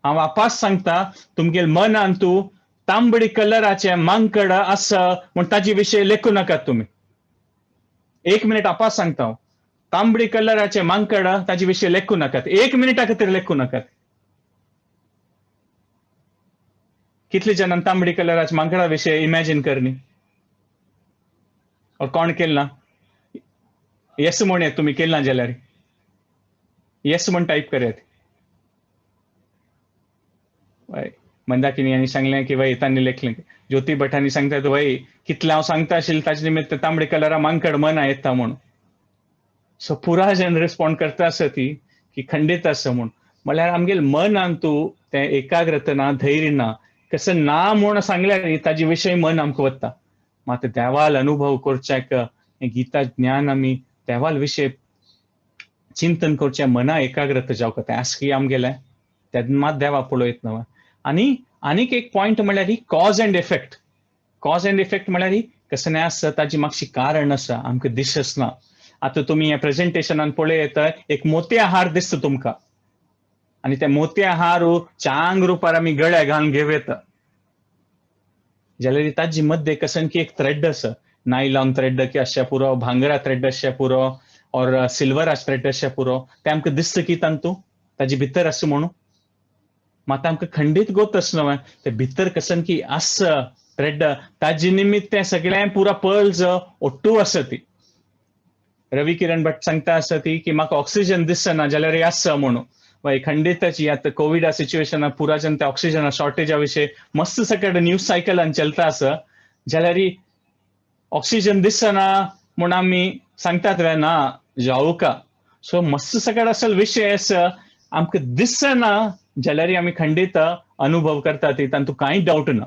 A: हांव वापस सांगता, तुमगेले मनान तूं तांबडी कलराचे मांकड आसा म्हूण ताजे विशय लेखूं नाकात तुमी. एक मिनिट वापस सांगता हांव, तांबडी कलराचे मांकड ताजे विशय लेखूं नाकात, एक मिनिटा खातीर लेखूं नाकात. कितले जाणां तांबडी कलराचे मांकडा विशय इमॅजीन करनी और कोण केलं ना? येस म्हण येत तुमी केलं ना जाल्यार येस म्हण टायप करयात. वय मंदाकिनी हांणी सांगलें की वय तांणी लेखलें, ज्योती भट हांणी सांगतात वय कितलें हांव सांगता आशिल्लें ताजे निमित्त तांबडे कलरा मांकड मना येता म्हूण. सो पुरा जन रिस्पॉन्ड करता आसा ती की खंडीत आसा म्हूण. म्हणल्यार आमगेले मनान तूं तें एकाग्रता ना, धैर्य ना, कसं ना म्हूण सांगल्यार ताजे विशय मन आमकां वता. मात देवाल अनुभव करच्याक हें गीता ज्ञान आमी देवाल विशय चिंतन करचें, मना एकाग्रता जावंक तें आसकी आमगेलें तेन्ना मात देवा पळयत न्हय. आनी आनीक एक पॉयंट म्हणल्यार ही cause and effect. Cause and effect म्हणल्यार कसलें आसा ताजी मातशी कारण आसा आमकां दिसच ना. आतां तुमी ह्या प्रेजेंटेशनान पळयत एक मोतया हार दिसता तुमकां आनी ते मोतया हार चांग रुपार आमी गळ्या घालून घेवं येता जाल्यार ताजी मध्य कसं की एक थ्रेड आसा, नायलॉन थ्रेड की आसच्या पुरो, भांगरा थ्रेड आसच्या पुरो और सिल्वरा थ्रेड आसच्या पुरो, तें आमकां दिसता की तांतू ताजी भितर आसा म्हणून. मात आमकां खंडीत गोत आसना न्हय, ते भितर कसन की आसा थ्रेड ताजे निमित्त तें सगळें पुरा पर्ल्स ओट्टू आसा ती. रवी किरण भट सांगता आसा ती की म्हाका ऑक्सिजन दिसना जाल्यार आसा म्हणून. वय खंडीतच आतां कोविडा सिच्युएशना पुरा जन त्या ऑक्सिजना शॉर्टेजा विशय मस्त सगळे न्यूज सायकलान चलता आसा जाल्यार ऑक्सिजन दिसना म्हूण आमी सांगतात वे ना जावका. सो मस्त सगळे असल विशय आसा आमकां दिसना जाल्यार आमी खंडीत अनुभव करता ती, तातूंत कांय डावट ना.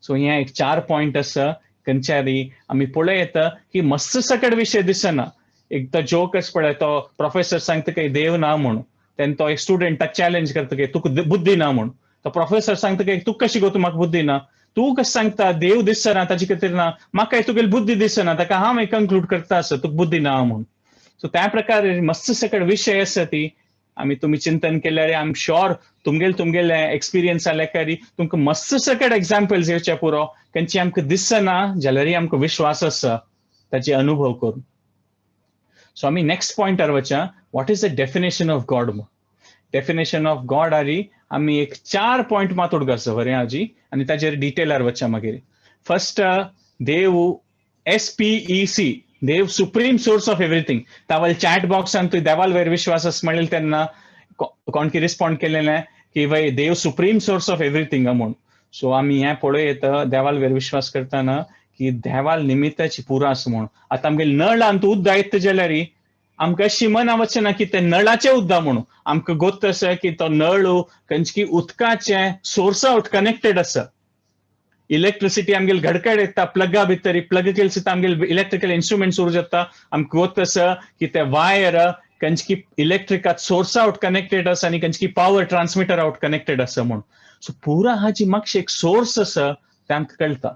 A: सो हे एक चार पॉयंट आसा खंयच्यारी आमी पळयत की मस्त सकट विशय दिसना. एक तो जोक पळय, तो प्रोफेसर सांगता की देव ना म्हणून, तेन्ना तो एक स्टुडंट ताका चॅलेंज करता की तुका बुद्धी ना म्हूण. तो प्रोफेसर सांगता की तुका कशी गो म्हाका बुद्धी ना, तूं कशें सांगता देव दिसना ताजे खातीर ना, म्हाका तुगेली बुद्धी दिसना, ताका हांव कंक्लूड करता आसा तुका बुद्धी ना म्हूण. सो त्या प्रकारे मस्त सकट विशय आसा ती आमी तुमी चिंतन केल्यार I am sure तुमगेले तुमगेले एक्सपिरियन्स जाल्यार तुमकां मस्त सकट एग्जाम्पल्स येवचे पुरो खंयची आमकां दिसना जाल्यारय आमकां विश्वास आसा ताचे अनुभव करून. सो आमी next पॉयंटार वचया, what is the definition of God. Definition of God आरी आमी एक चार पॉयंट मात उडगास बरें आजी आनी ताजेर डिटेलार वचया मागीर. फर्स्ट देव SPEC, Dev supreme source of everything. Towel chat बॉक्सान तूं देवाल वयर विश्वास आसा म्हणलें तेन्ना कोण की रिस्पॉन्ड केलें की वय देव सुप्रीम सोर्स ऑफ एवरीथींग म्हूण. सो आमी हें पळयत देवाल वयर विश्वास करतना की देवाल निमित्ताची पुरो आसा म्हूण. आतां आमगेले नळान तूं उदक येता जाल्यार आमकां अशी मना वचना की तें नळाचें उदक म्हणून, आमकां गोत आसा की तो नळ खंयचे की उदकाचें सोर्सा आवट कनेक्टेड आसा. इलेक्ट्रिसिटी आमगेले घडकड येता प्लगा भितर, प्लग केले सुद्दां आमगेले इलेक्ट्रिकल इन्स्ट्रुमेंट सुरू जाता. आमकां गोत आसा की ते वायर खंयचे की इलेक्ट्रिका सोर्स आवट कनेक्टेड आसा आनी खंयचे की पावर ट्रान्समिटर आवट कनेक्टेड आसा म्हूण. सो पुरा हाजी मातशी एक सोर्स आसा तें आमकां कळटा.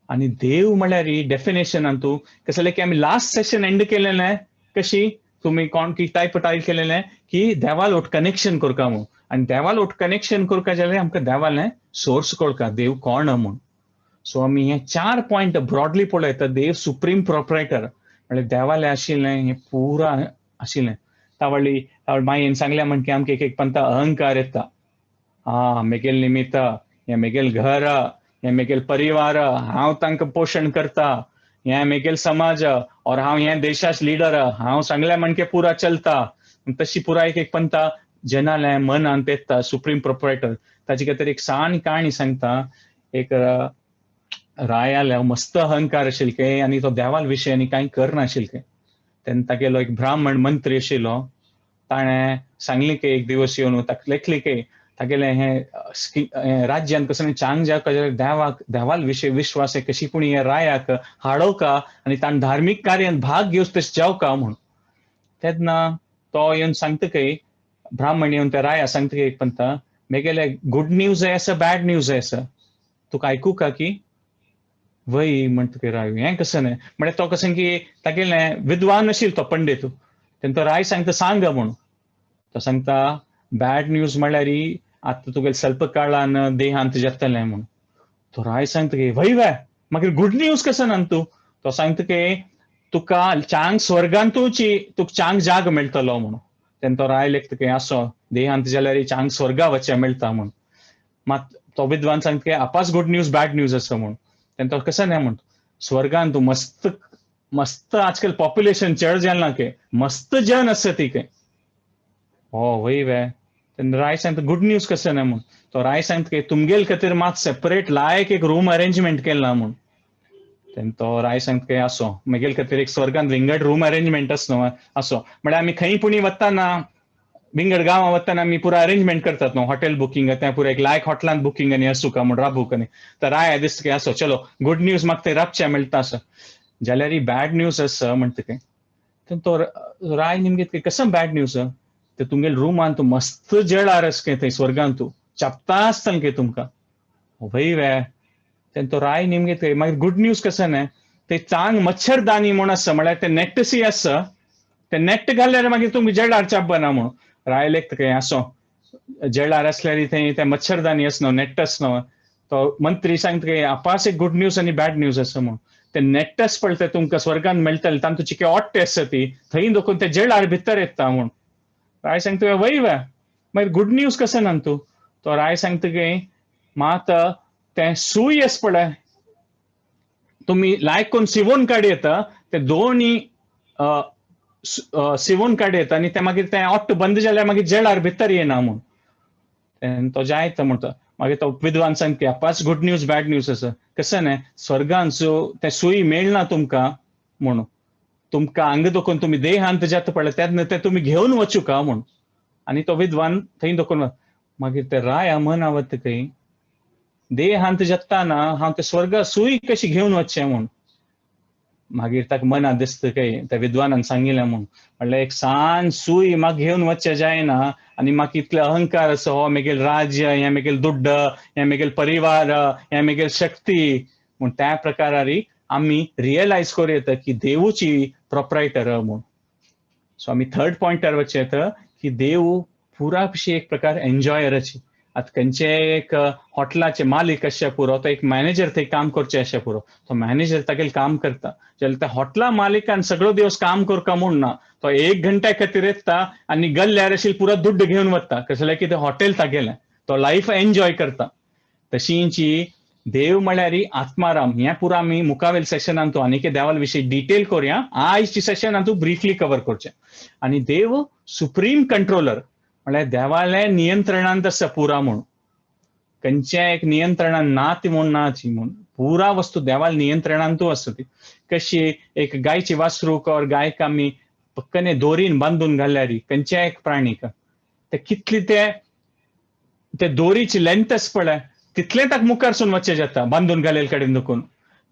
A: आनी देव म्हळ्यार डेफिनेशनान तूं कसलें की आमी लास्ट सेशन एंड केलेलें कशी तुमी कोण की टायप टायप केलेलें की देवाल ओट कनेक्शन करका म्हूण. आनी देवाल ओट कनेक्शन करका जाल्यार आमकां देवालें सोर्स कळका देव कोण म्हूण. सो आमी हे चार पॉयंट ब्रॉडली पळयता. देव सुप्रीम प्रोपरायटर म्हळ्यार देवालें आशिल्लें हें पुरा आशिल्लें. तावळी तावळ मायेन सांगलें म्हण की आमकां एक एक पंता अहंकार येता, आ मेगेल निमित्त हें मेगेल घर, हें मेगेल परिवार, हांव तांकां पोशण करता, हें मेगेल समाज और हांव हें देशाच लिडर, हांव सांगलें म्हणके पुरा चलता. तशी पुरा एक एक पंता जनाले मनांत येता सुप्रीम प्रोप्रायटर. ताजे खातीर एक सान काणी सांगता. एक रायाले मस्त अहंकार आशिल्ले आनी तो देवाल विशय आनी कांय करनाशिल्ले. तेन्ना तागेलो एक ब्राह्मण मंत्री आशिल्लो, ताणें सांगलें की एक दिवस येवन ताका लेखली की तागेलें हें राज्यान कसलें चांग जावका जाल्यार देवाक देवाल विशय विश्वास कशी पूण हे रायाक हाडोवका आनी ताणें धार्मीक कार्यान भाग घेवचो तशें जावका म्हूण. तेन्ना तो येवन सांगता की ब्राह्मण येवन त्या राया सांगता की एक पंता मेगेले गुड न्यूज आसा बॅड न्यूज आसा, तुका आयकूका की वय म्हणटा की राय हें कसं न्हय. म्हळ्यार तो कसं की तागेलें विद्वान आशिल्लो तो पंडीत. तेन्ना तो राय सांगता सांग म्हूण. तो सांगता बॅड न्यूज म्हळ्यार आतां तुगेले स्वल्प काळान देहांत जातलें म्हूण. तो राय सांगता की वय वे मागीर गुड न्यूज कसं ना तूं. तो सांगता की तुका चांग स्वर्गांतूची तुका चांग जाग मेळटलो म्हूण. तेन्ना तो राय लेखता की असो देहांत जाल्यार चांग स्वर्गा वचचें मेळटा म्हूण. मात तो विद्वान सांगता की आपास गुड न्यूज बॅड न्यूज आसा म्हूण. तेन्ना तो कसं न्हय म्हूण स्वर्गान तूं मस्त मस्त आजकाल पॉप्युलेशन चड जालें ना के मस्त जन आसा ती के. हो वय वे. तेन्ना राय सांगता गुड न्यूज कसं न्हय म्हूण. तो राय सांगता की तुमगेल खातीर मात सेपरेट लायक एक रूम अरेंजमेंट केला म्हूण. तेन्ना तो राय सांगता की असो म्हगेल खातीर एक स्वर्गान विंगड रूम अरेंजमेंट आस न्हू असो. म्हळ्यार आमी खंय पुणी वतना विंगड गांवां वतना आमी पुरा अरेंजमेंट करतात न्हू, हॉटेल बुकींग तें पुरा एक लायक हॉटेलांत बुकींग आनी आसूं म्हूण राबूक. आनी तर राय दिसता की असो चलो गुड न्यूज म्हाका थंय राबचें मेळटा असो. जाल्यार ही बॅड न्यूज आसा म्हणटा की. तेन्ना तो राय निमगीत कसं बॅड न्यूज ते तुमगेल रुमान तूं मस्त जळार आसा की थंय स्वर्गान तूं चापता आसतलें की तुमकां. वय वे. तेन्ना तो राय निमगीत मागीर गुड न्यूज कसं न्हय ते चांग मच्छरदानी म्हूण आसा, म्हळ्यार ते नेटसी आसा, ते नेट घाल्यार मागीर तुमकां जळार चाबना म्हूण. राय लेखता की असो जळार आसल्यार थंय ते मच्छरदानी आस न्हू, नेट आस न्हू. तो मंत्री सांगता की आपास एक गुड न्यूज आनी बॅड न्यूज आसा म्हूण. ते नेटस पळय तुमकां स्वर्गान मेळटलें, तातूंत चिके ओट्टे आसा ती थंय दोखून ते जळार भितर येता म्हूण. राय सांगता वय वे मागीर गुड न्यूज कसं ना तूं. तो राय सांगता की मात तें सूय आसा पळय तुमी लायक कोन्न सिवोन काड येता, ते दोनी सिवोन काड येता आनी तें मागीर तें ओट्ट बंद जाल्यार मागीर जळार भितर येना म्हूण. तो जायत म्हणटा. मागीर तो विद्वान सांगता आपास गुड न्यूज बॅड न्यूज आसा कसं न्हय स्वर्गान तें सूय मेळना तुमकां म्हणून, तुमकां हांगा दोखून तुमी देहांत जाता पळय तेन्ना तें तुमी घेवन वचूका म्हूण. आनी तो विद्वान थंय दोखून मागीर ते राया मना वता खंय देहांत जाताना हांव ते स्वर्गा सूय कशी घेवन वचचें म्हूण. मागीर ताका मना दिसता खंय त्या विद्वानान सांगिल्लें म्हूण, म्हणल्यार एक सान सूय म्हाका घेवन वचचें जायना आनी म्हाका इतलो अहंकार आसा, हो म्हगेल राज्य, हें म्हगेल दुड्ड, हें म्हगेल परिवार, हें म्हगेल शक्ती म्हूण. त्या प्रकारारी आमी रियलायज करूं येता की देवूची प्रोप्रायटर म्हूण. सो आमी थर्ड पॉयंटार वचचें येता की देव पुरा कशी एक प्रकार एन्जॉयराची. आतां खंयचे एक हॉटेलाचे मालीक आसचे पुरो, तो एक मॅनेजर थंय काम करचें आसचें पुरो, तो मॅनेजर तागेलें काम करता. जाल्यार त्या हॉटेला मालिकान सगळो दिवस काम करका म्हूण ना, तो एक घंट्या खातीर येता आनी गल्ल्यार आशिल्लें पुरो दुड्ड घेवन वता, कसलें की तें हॉटेल तागेलें, तो लायफ एन्जॉय करता. तशींची देव म्हळ्यार आत्माराम. हें पुरो आमी मुखावेल सेशनान तूं आनीक देवाल विशीं डिटेल करुया, आयच्या सेशनान तूं ब्रिफली कवर करचें. आनी देव सुप्रीम कंट्रोलर म्हळ्यार देवालें नियंत्रणांत आसा पुरा म्हूण, खंयचें एक नियंत्रणान ना ती म्हूण ना ती म्हूण पुरा वस्तू देवाल नियंत्रणांतू आसा ती. कशी एक गायची वासरूक और गायक आमी पक्कने दोरीन बांदून घाल्यार खंयच्या एक प्राणीक ते कितली ते दोरीची लेंथ आसा पळय तितलें ताका मुखारसून वचचें जाता बांदून घालेले कडेन दुखून.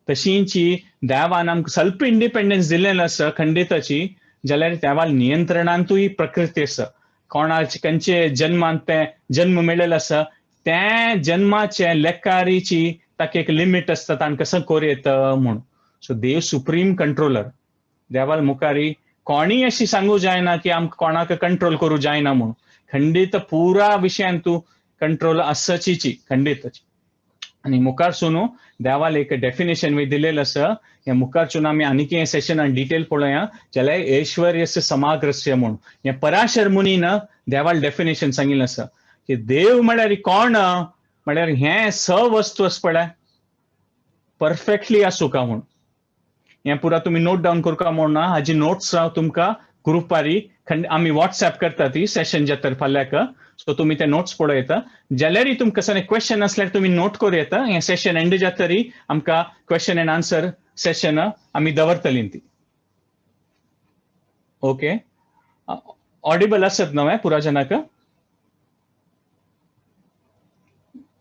A: तशींची देवान आमकां स्वल्प इंडिपेंडन्स दिल्लें आसा खंडिताची, जाल्यार देवाल नियंत्रणांतूय प्रकृती आसा. कोणाचे खंयचे जन्मान तें जन्म मेळिल्लो आसा त्या जन्माचे लेकारीची ताका एक लिमीट आसता, तांकां कसो करूं येता म्हूण. सो देव सुप्रीम कंट्रोलर. देवाल मुखारी कोणीय अशी सांगू जायना की आमकां कोणाक कंट्रोल करूं जायना म्हूण. खंडीत पुरा विशयान तूं कंट्रोल आसचीची खंडीतची. आनी मुखारसून देवाल एक डेफिनेशन दिलेलें आसा, ह्या मुखारसून आमी आनीक हें सेशनान डिटेल पळोवया, जाल्यार ऐश्वर्यस्य समाग्रस्य म्हूण हें पराशर मुनीन देवाल डेफिनेशन सांगिल्लें आसा की देव म्हळ्यार कोण, म्हळ्यार हें स वस्तू आसा पळय परफेक्टली आसूं का म्हूण. हें पुरा तुमी नोट डावन करका म्हूण ना, हाजी नोट्स हांव तुमकां ग्रुपारी आमी वॉट्सएप करता ती सेशन जाता फाल्यांक. सो तुमी ते नोट्स पळयता जाल्यार तुमकां कसलें क्वेश्चन आसल्यार तुमी नोट करूं येता. हें सेशन एंड जातरी आमकां क्वेश्चन एंड आन्सर सेशन आमी दवरतली ती. ओके, ऑडिबल आसत न्हय पुरा जनाक?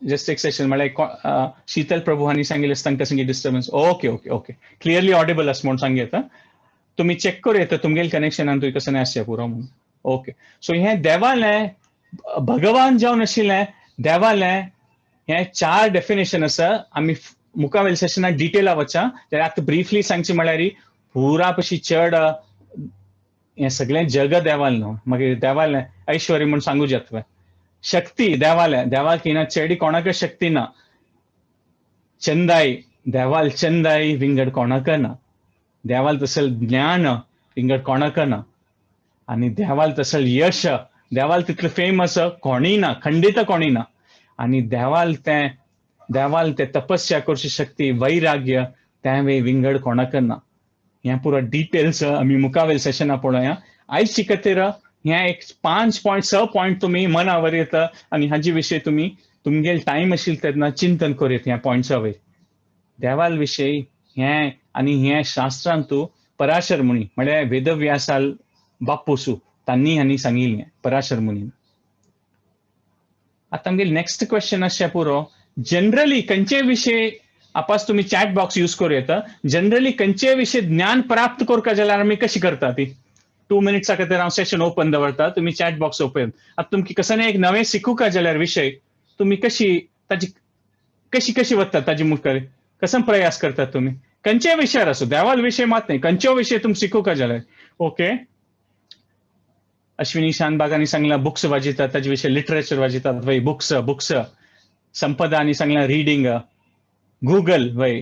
A: जस्ट एक सेशन म्हळ्यार शीतल प्रभू हांणी सांगिल्लें तांकां संगी disturbance. Okay okay okay, clearly audible आसा म्हूण सांग येता. तुमी चॅक करूं येता तुमगेले कनेक्शनान तुवें कसलें आसचें पुरो म्हणून. ओके, सो हें देवालें भगवान जावन आशिल्लें देवालें हें चार डेफिनेशन आसा. आमी मुखावेल्या सेशनाक डिटेला वचा, जाल्यार आतां ब्रिफली सांगचें म्हळ्यार पुरा पशी चड हें सगळें जग देवालें न्हू, मागीर देवालें ऐश्वर्य म्हूण सांगू जाता. शक्ती देवालें, देवाक हिना चेडी कोणाक शक्ती ना. चंदाई देवाल चंदाई विंगड कोणाक ना. देवाल तसल ज्ञान विंगड कोणाक ना. आनी देवाल तसल यश, देवाल तितलें फेमस कोणी ना, खंडीत कोणी ना. आनी देवाल तें, देवाल ते तपस्या करची शक्ती वैराग्य तें विंगड कोणाक ना. हें पुरो डिटेल्स आमी मुखावेल सेशना पळोवया. आयज खातीर हें एक 5.6 पॉयंट तुमी मनावर येता आनी हाजे विशय तुमी तुमगेले टायम आशिल्लो तेन्ना चिंतन करूं येता ह्या पॉयंट्सा वयर देवाल विशय. हें आनी हें शास्त्रांतू पराशर मुनी म्हळ्यार वेदव्यासाल बापूसू तांणी हांणी सांगिल्लें पराशर मुनी. आतां आमगेले नेक्स्ट क्वेश्चन आसचें पुरो, जनरली खंयचे विशय आपास तुमी चॅट बॉक्स यूज करूं येता. जनरली खंयचे विशय ज्ञान प्राप्त करपा जाल्यार आमी कशी करता ती? 2 मिनिट्सा खातीर हांव सेशन ओपन दवरता, तुमी चॅट बॉक्स ओपन. आतां तुमकां कसलें एक नवें शिकूंक जाल्यार विशय तुमी कशी ताजी कशी कशी वतात ताजे मुखार कसो प्रयास करतात तुमी? खंयचे विशयार आसूं, देवाल विशय मात न्हय, खंयचो विशय तुमी शिकूंक जाल्यार. ओके, अश्विनी शानबागांनी सांगलां बुक्स वाजयतात ताजे विशय लिटरेचर वाजयतात वय, बुक्स बुक्स. संपदा हांणी सांगलां रिडींग, गुगल वय,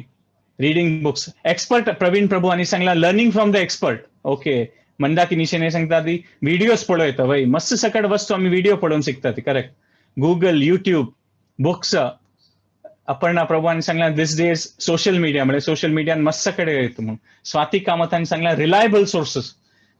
A: reading books. Expert Praveen Prabhu हांणी सांगलां learning from the expert. Okay, Mandakini Shenoy सांगता ती व्हिडियोज पळयता वय, मस्त सकट वस्तू आमी व्हिडिओ पळोवन शिकता ती, correct. Google, YouTube, books. Aparna Prabhu हांणी सांगलां दीस डेज सोशल मिडिया, म्हळ्यार सोशल मिडियान मस्त कडेन येता म्हणून. स्वाती कामत हांणी सांगलां रिलायबल सोर्सेस,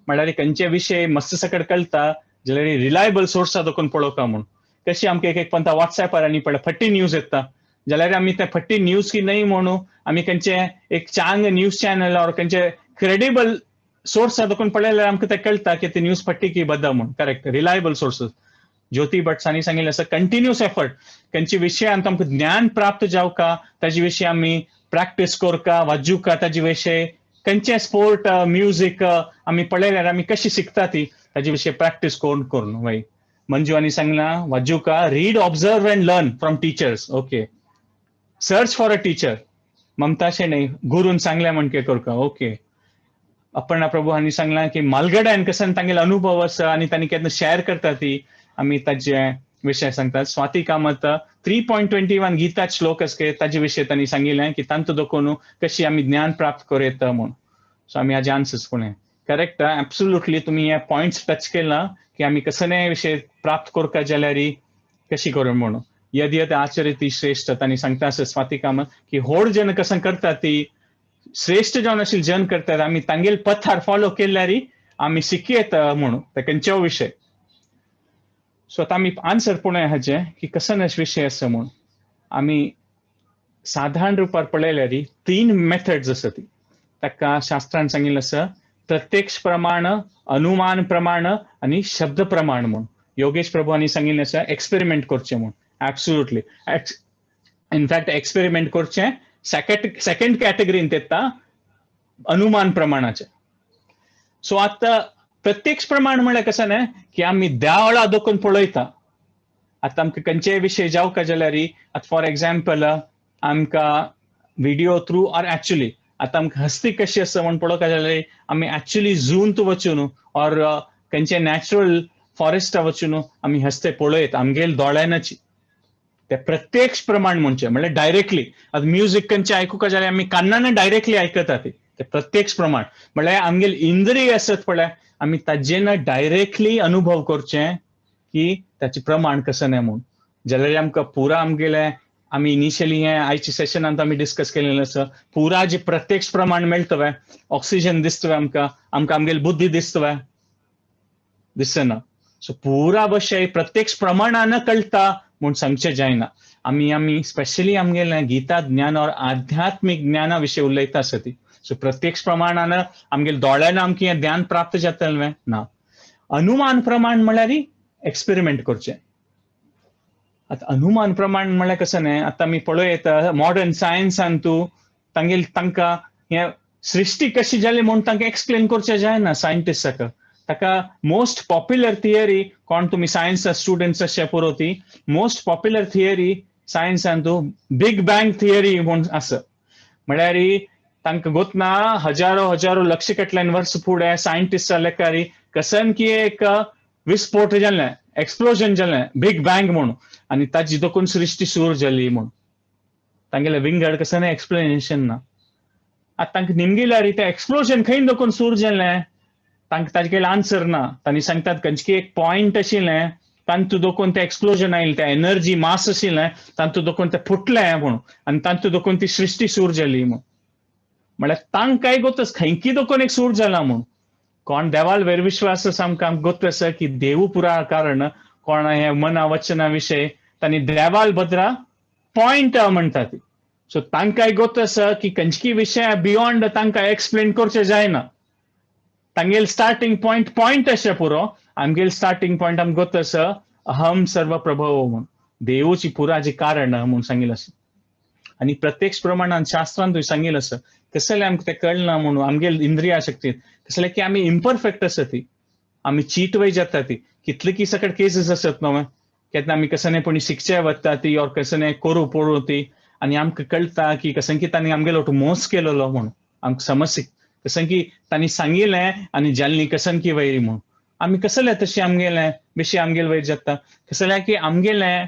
A: म्हळ्यार खंयचे विशय मस्त सकट कळटा जाल्यार रिलायबल सोर्सा दोकून पळोवका म्हूण. कशी आमकां एक एक पंता वॉट्सॅपार आनी पळय फट्टी न्यूज येता जाल्यार आमी ते फट्टी न्यूज की न्हय म्हणून आमी खंयचे एक चांग न्यूज चॅनल ऑर खंयचे क्रेडिबल सोर्स दोकून पळयल्यार आमकां ते कळटा की ती न्यूज फट्टी की बद्द म्हूण, करेक्ट, रिलायबल सोर्सेस. ज्योती भट हांणी सांगिल्लें आसा कंटिन्युअस एफर्ट, खंयच्या विशयांत आमकां ज्ञान प्राप्त जावका ताजे विशीं आमी प्रॅक्टीस करका, वाजुका ताजे विशय. खंयचे स्पोर्ट, म्युजीक आमी पळयल्यार आमी कशी शिकता ती ताजे विशीं प्रॅक्टीस करून करून वय. मंजू हांणी सांगलां वाजुका, read, observe and learn from teachers. Okay, search for a teacher. Mamata Shenoy गुरून सांगलें म्हणके करका. ओके, अपर्णा प्रभू हांणी सांगलां की मालगड्यान कसं तांगेलो अनुभव आसा आनी तांणी केन्ना शेअर करता ती आमी ताजे विशय सांगतात. स्वाती कामत 3.21 गीता श्लोक आसा ताजे विशय तांणी सांगिल्लें की तांतू दोकून कशी आमी ज्ञान प्राप्त करूं येता म्हूण. सो आमी हाजे आन्सर्स पळोवया. करेक्ट, एब्सोल्युटली तुमी हे पॉयंट्स टच केला की आमी कसलेय विशय प्राप्त करपा जाल्यार कशी करूं म्हणून. यद यद आचरिती श्रेष्ठ तांणी सांगता आसा स्वाती कामत की होड जन कसं करता ती श्रेष्ठ जावन आशिल्ले जन करतात आमी तांगेले पथार फॉलो केल्यार आमी शिकयत म्हणून ते खंयचो विशय. सो आतां आमी आन्सर पळोवया हाजे की कसो विशय आसा म्हूण. आमी साधारण रुपार पळयल्यार 3 मेथड्स आसा ती ताका शास्त्रान सांगिल्लें आसा, प्रत्यक्ष प्रमाण, अनुमान प्रमाण आनी शब्द प्रमाण म्हूण. योगेश प्रभू हांणी सांगिल्लें आसा एक्सपेरिमेंट करचें म्हूण. एब्सोल्युटली, इनफॅक्ट एक्सपेरिमेंट करचें सेकंड कॅटेगरींत येता अनुमान प्रमाणाचें. सो आतां प्रत्यक्ष प्रमाण म्हळ्यार कशें न्हय की आमी देवळा दोकून पळयता. आतां आमकां खंयचेय विशय जावका जाल्यार आतां फॉर एग्जाम्पल आमकां व्हिडियो थ्रू ऑर एक्चुअली आतां आमकां हस्ती कशी आसा म्हूण पळोवंक जाल्यार आमी एक्चुअली झूंत वचून ऑर खंयचे नॅचरल फॉरेस्टा वचून आमी हस्ते पळयत आमगेले दोळ्यानाची. ते प्रत्यक्ष प्रमाण म्हणचे म्हणल्यार डायरेक्टली. आतां म्युजीक खंयचें आयकुका जाल्यार आमी कानान डायरेक्टली आयकता ते प्रत्यक्ष प्रमाण म्हणल्यार आमगेले इंद्रिय आसत पळय आमी ताजेन डायरेक्टली अनुभव करचें की ताचें प्रमाण कसं न्हय म्हूण. जाल्यार आमकां पुरा आमगेलें आमी इनिशियली हें आयच्या सेशनांत आमी डिस्कस केलेलें आसा. पुरा जे प्रत्यक्ष प्रमाण मेळटवे, ऑक्सिजन दिसतवे आमकां, आमकां आमगेली बुद्धी दिसतवे, दिसना. सो पुरा विशय प्रत्यक्ष प्रमाणान कळटा म्हूण सांगचें जायना. आमी आमी स्पेशली आमगेलें गीता ज्ञान और आध्यात्मीक ज्ञाना विशय उलयता आसा ती. सो प्रत्यक्ष प्रमाणान आमगेले दोळ्यान आमकां हें ज्ञान प्राप्त जातलें ना. अनुमान प्रमाण म्हळ्यार एक्सपेरिमेंट करचें. आतां अनुमान प्रमाण म्हळ्यार कशें न्ही, आतां आमी पळोवं येता मॉडर्न सायन्सान तूं तांगेल तांकां हें सृश्टी कशी जाली म्हूण तांकां एक्सप्लेन करचें जायना सायंटिस्टाक. ताका मोस्ट पॉप्युलर थियरी, कोण तुमी सायन्स स्टुडंट्स अशें पुरो, ती मोस्ट पॉप्युलर थियरी सायन्सान तूं बिग बँग थियरी म्हूण आसा. म्हळ्यार तांकां गोतना हजारो हजारो लक्ष कटल्यान वर्स फुडें सायंटिस्टा लेखारी कसन की एक विस्फोट जालें, एक्सप्लोजन जालें, बिग बँग म्हूण, आनी ताजी दोकून सृश्टी सुरू जाली म्हूण. तांगेलें विंगड कसं एक्सप्लेनेशन ना. आतां तांकां निमगिल्यार तें एक्सप्लोजन खंय दोकून सुरू जालें, तांकां ताजे आन्सर ना. तांणी सांगतात खंयची एक पॉयंट आशिल्लें, तांतू दोकून तें एक्सप्लोजन आयलें, तें एनर्जी मास आशिल्लें, तांतू दोकून तें फुटलें म्हूण, आनी तांतू दोकून ती सृश्टी सुरू जाली म्हूण. म्हळ्यार तांकांय गोत खंयकी दोकून एक सुरू जाला म्हूण. कोण देवाल वेर विश्वास आसा आमकां गोत आसा की देवू पुरा कारण. कोण हे मना वचना विशय तांणी देवाल बदरा पॉयंट म्हणटा ती. सो तांकांय गोत आसा की खंयची विशय बियॉन्ड तांकां एक्सप्लेन करचें जायना. तांगेल स्टार्टींग पॉयंट पॉयंट अशें पुरो. आमगेल स्टार्टींग पॉयंट आमकां गोत आसा अहम सर्व प्रभव म्हूण, देवूची पुराची कारण म्हूण सांगिल्लें आसा. आनी प्रत्यक्ष प्रमाणान शास्त्रान सांगिल्लें आसा. कसलें आमकां तें कळना म्हणून आमगेल इंद्रिया शक्ती कसलें की आमी इम्परफेक्ट आसा ती, आमी चीट वय जाता ती. कितले की सकट केसीस आसत न्हू, केन्ना आमी कसं कोणी शिकचे वता ती और कसं करू पळोवं ती, आनी आमकां कळटा की कसं की तांणी आमगेलो मोस केलेलो म्हूण. आमकां समज कसं की तांणी सांगिल्लें आनी जाल्ली कसन की वयर म्हूण. आमी कसलें तशें आमगेलें बेशी आमगेल वयर जाता. कसलें की आमगेलें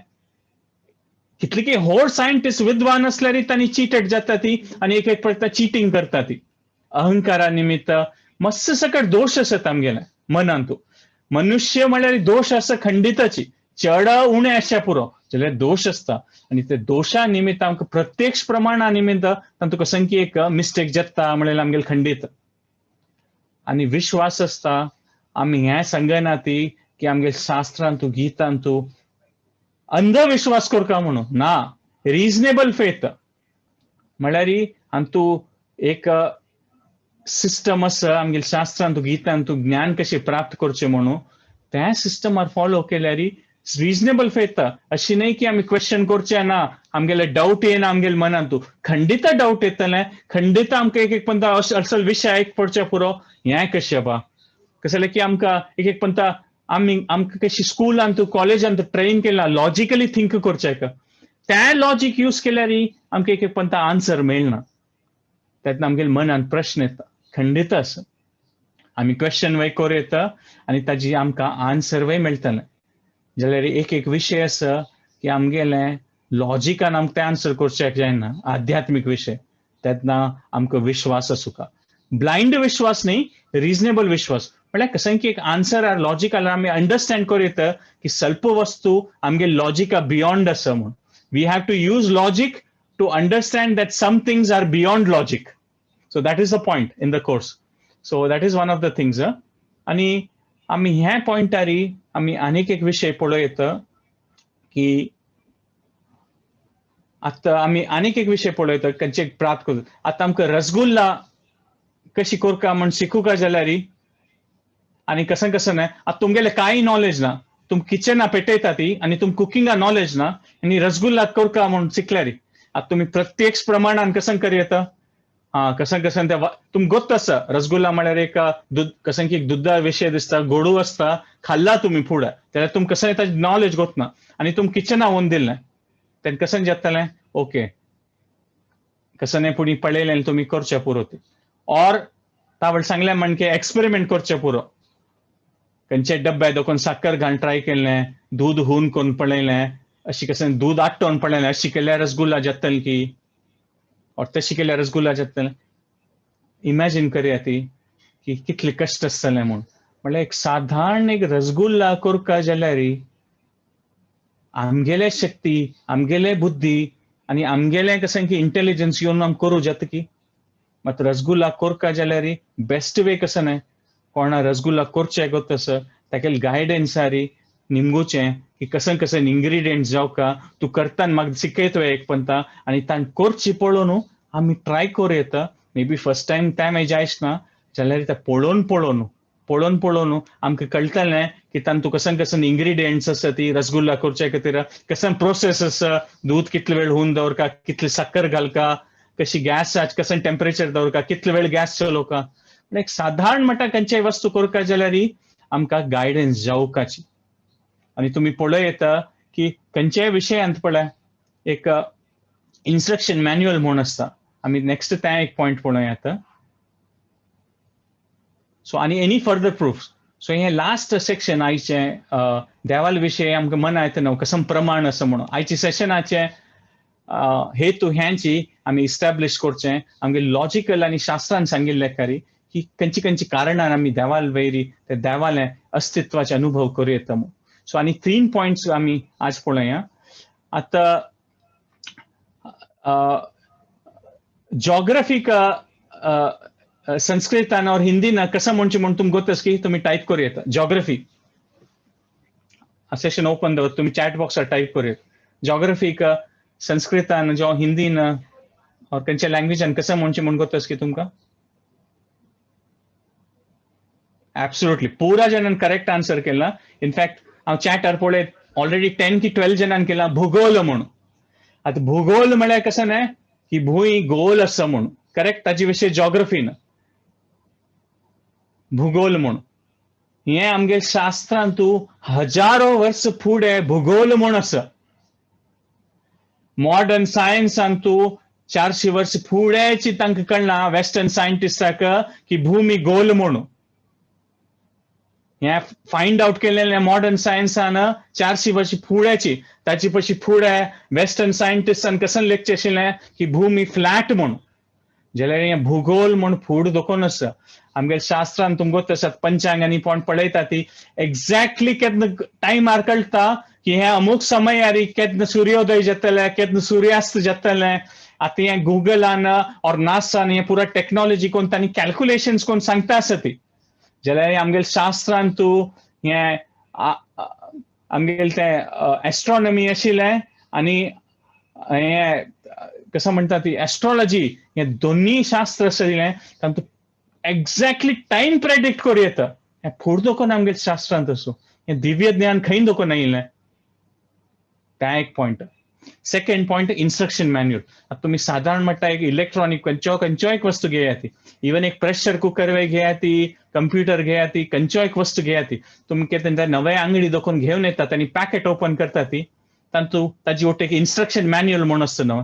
A: कितले की होड सायंटिस्ट विद्वान असल्यार तांणी चिटेड जाता ती, आनी एक एक पळयता चिटींग करता ती अहंकारा निमित्त. मस्त सकट दोश आसत आमगेले मनांतू. मनुष्य म्हळ्यार दोश आसा खंडिताची, चड उणे आसच्या पुरो जाल्यार दोश आसता. आनी ते दोशा निमित्त आमकां प्रत्यक्ष प्रमाणा निमित्त तांतूं कसं की एक मिस्टेक जाता म्हणल्यार आमगेले खंडीत. आनी विश्वास आसता. आमी हें सांगना ती की आमगेले शास्त्रांतू गीतांतू अंधविश्वास करका म्हणून ना. रिजनेबल फेथ म्हळ्यार हातूं एक सिस्टम आसा आमगेले शास्त्रांतू गीतांतू ज्ञान कशें प्राप्त करचें म्हणून. त्या सिस्टमार फॉलो केल्यार रिजनेबल फेथ अशी न्हय की आमी क्वेश्चन करचे ना, आमगेले डावट येना आमगेले मनांतू. खंडित डावट येतलें, खंडित आमकां एक एक पंता असल विशय आयक पडचे पुरो. हें कशें बा कसलें की आमकां एक एक पंता आमी आमकां कशी स्कुलांत कॉलेजांत ट्रेन केला लॉजिकली थिंक करचें, त्या लॉजीक यूज केल्यार आमकां एक एक पंता आन्सर मेळना. तेन्ना आमगेले मनांत प्रश्न येता. खंडीत आसा, आमी क्वेश्चन वय करूं येता आनी ताजी आमकां आन्सर वय मेळटलें. जाल्यार एक एक विशय आसा की आमगेले लॉजिकान आमकां तें आन्सर करचें जायना, आध्यात्मीक विशय. तेन्ना आमकां विश्वास आसूका, ब्लायंड विश्वास न्ही, रिजनेबल विश्वास. म्हळ्यार कसं की एक आन्सर लॉजिकल आमी अंडरस्टँड करूं येता की स्वल्प वस्तू आमगे लॉजिका बियॉन्ड आसा म्हूण. We have to use logic to understand that some things are beyond logic. So that is the point in the course. So that is one of the things. आनी आमी ह्या पॉयंटारी आमी आनीक एक विशय पळोवं येता की आतां आमी आनीक एक विशय पळयता खंयचे प्राप्त करूं. आतां आमकां रसगुल्ला कशी करका म्हण शिकूका जाल्यार आनी कसं कसं न्हय, आतां तुमगेलें कांय नॉलेज ना, तुम किचना पेटयता ती आनी तुम कुकिंगा नॉलेज ना आनी रसगुल्ला करका म्हूण शिकल्यार, आतां तुमी प्रत्यक्ष प्रमाणान कसं कर येता? हा, कसं कसं ते तुम गोत आसा. रसगुल्ला म्हळ्यार एक दूद कसं की एक दुद्दा विशय दिसता, गोडू आसता, खाल्ला तुमी फुडें जाल्यार तुम कसं ताजें नॉलेज गोतना आनी तुम किचना वचून दिलें तेन्ना कसं जातलें? ओके, कसं न्ही पुणी पळयलें तुमी करचें पुरो ती. ऑर तावळ सांगलें म्हण की एक्सपेरिमेंट करचें पुरो. खंयचे डब्बे दोकून साकर घालून ट्राय केलें, दूद हून करून पळयलें, अशी कसं दूद आट्टोवन पळयलें, अशी केल्यार रसगुल्ला जातलें की और तशी केल्यार रसगुल्ला जातलें. इमॅजीन करया ती की कितले कश्ट आसतले म्हूण. म्हणल्यार एक साधारण एक रसगुल्ला करका जाल्यार आमगेले शक्ती, आमगेले बुद्धी आनी आमगेलें कशें की इंटेलिजन्स येवन आम करूं जाता की मात रसगुल्ला कोरका जाल्यार बेस्ट वे कसं न्हय कोणा रसगुल्ला करचें गो तसं ताका गायडन्स आरी निमगुचें की कशें कशें इन्ग्रिडियंट्स जावका तूं करतान म्हाका शिकयत एक पंता आनी तांकां करची पळोवन आमी ट्राय करूं येता. मे बी फर्स्ट टायम तें जायच ना जाल्यार तें पळोवन पळोवन पळोवन पळोवन आमकां कळटलें की तांतूं कशें कशें इन्ग्रिडियंट्स आसा ती रसगुल्ला करचे खातीर कशें प्रोसेस आसा, दूद कितले वेळ हून दवरका, कितली साकर घालका, कशी गॅस कशें टेम्परेचर दवरका, कितले वेळ गॅस चलोवका. एक साधारण म्हणटा खंयच्याय वस्तू करका जाल्यार आमकां गायडन्स जावकाची. आनी तुमी पळय येता की खंयच्याय विशयांत पळय एक इन्स्ट्रक्शन मॅन्युअल म्हूण आसता. आमी नेक्स्ट तें एक पॉयंट पळोवया आतां. सो आनी एनी फर्दर प्रूफ. सो हें लास्ट सेक्शन आयचें देवाल विशय आमकां मना येता न्हू कसम प्रमाण आसा म्हणून आयच्या सेशनाचें हेतू ह्यांची आमी इस्टॅब्लिश करचें आमगे लॉजिकल आनी शास्त्रान सांगिल्लें खरी की खंयची खंयची कारणान आमी देवाल वयरी ते देवालें अस्तित्वाचे अनुभव करूं येता म्हणून. सो आनी 3 पॉयंट्स आमी आज पळोवया. आतां जॉग्राफीक संस्कृतान और हिंदीन कसं म्हणचें म्हूण तुमकां गोत की तुमी टायप करूं येता. जॉग्राफी सेशन ओपन दवर, तुमी चॅट बॉक्सार टायप करूं येता. जॉग्राफीक संस्कृतान जावं हिंदीन और खंयच्या लँग्वेजान कसं म्हणचें म्हूण गोत की तुमकां? ऍब्सोल्युटली पुरा जाणान करेक्ट आन्सर केला. इनफॅक्ट हांव चॅटार पळयत ऑलरेडी 10 की 12 जाणान केला भूगोल म्हणून. आतां भूगोल म्हळ्यार कसं न्हय की भूंय गोल आसा म्हणून, करेक्ट? ताजे विशय जॉग्राफीन भूगोल म्हूण. हें आमगे शास्त्रांतू हजारो वर्स फुडें भूगोल म्हूण आसा. मॉडर्न सायन्सान तूं 400 वर्स फुडेंची तांकां कळना वेस्टर्न सायंटिस्टाक की भूमी गोल म्हणून. हें फायंड आवट केलेलें मॉडर्न सायन्सान 400 वर्स फुडेंची. ताची पशी फुडें वेस्टर्न सायंटिस्टान कशें लेखचें आशिल्लें की भूमी फ्लॅट म्हणून. जाल्यार हें भूगोल म्हूण फूड दोकोन आसा. आमगे शास्त्रान तुमकां तशें पंचांग आनी कोण पळयता ती एक्झॅक्टली केन्ना टायमार कळटा की हें अमूक समयार केन्ना सुर्योदय जातलें, केन्ना सुर्यास्त जातलें. आतां हें गुगलान ऑर नासान हें पुरा टॅक्नोलॉजी कोण तांणी कॅल्कुलेशन्स कोण सांगता आसा ती. जाल्यार आमगेले शास्त्रान तूं हें आमगेलें तें एस्ट्रोनॉमी आशिल्लें आनी हें कसं म्हणटा ती एस्ट्रोलॉजी, हे दोन्ही शास्त्र आशिल्लें तातूंत एक्झॅक्टली टायम प्रेडिक्ट करूं येता. हें फूड दोकोन आमगेले शास्त्रांत आसूं हें दिव्य ज्ञान खंय दोकोन आयिल्लें. तें एक point. Second point instruction manual. आतां तुमी सादारण म्हणटा एक इलेक्ट्रॉनीक खंयचो खंयचो एक वस्तू घेया ती, इवन एक प्रेशर कुकर घेया ती, कंप्युटर घेया ती, खंयचो एक वस्तू घेया ती, तुमी कितें नवे आंगडी दोकोन घेवन येतात आनी पॅकेट ओपन करता ती तातूंत ताजी वट एक इन्स्ट्रक्शन मॅन्युअल म्हूण आसता न्हू.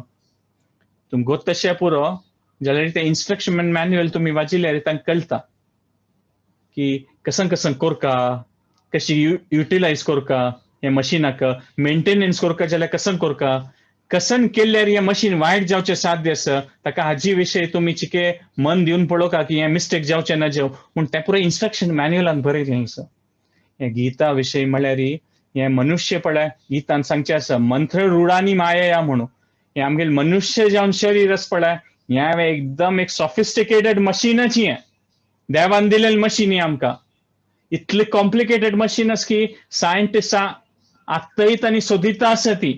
A: तुमकां गोत तशें पुरो जाल्यार तें इन्स्ट्रक्शन मॅन्युअल तुमी वाचिल्यार तांकां कळटा की कशें कशें करका, कशी युटिलायज करका हे मशिनाक, मेंटेनन्स करका जाल्यार कशें करका, कसन केल्यार हें मशीन वायट जावचें साध्य आसा. ताका हाजी विशय तुमी चिके मन दिवन पळोवका की हें मिस्टेक जावचें ना जावं पूण तें पुराय इन्स्ट्रक्शन मॅन्युअलान बरयलें आसा. हें गीता विशय म्हळ्यार हें मनुष्य पळय गीतान सांगचें आसा मंत्र रुढानी मायया म्हणून. हें आमगेलें मनुष्य जावन शरीर आसा पळय हें एकदम एक सॉफिस्टिकेटेड मशीनच हें देवान दिलेलें मशीन हें आमकां. इतलें कॉम्प्लिकेटेड मशीन आसा की सायंटिस्टां आत्ताय तांणी सोदिता आसा ती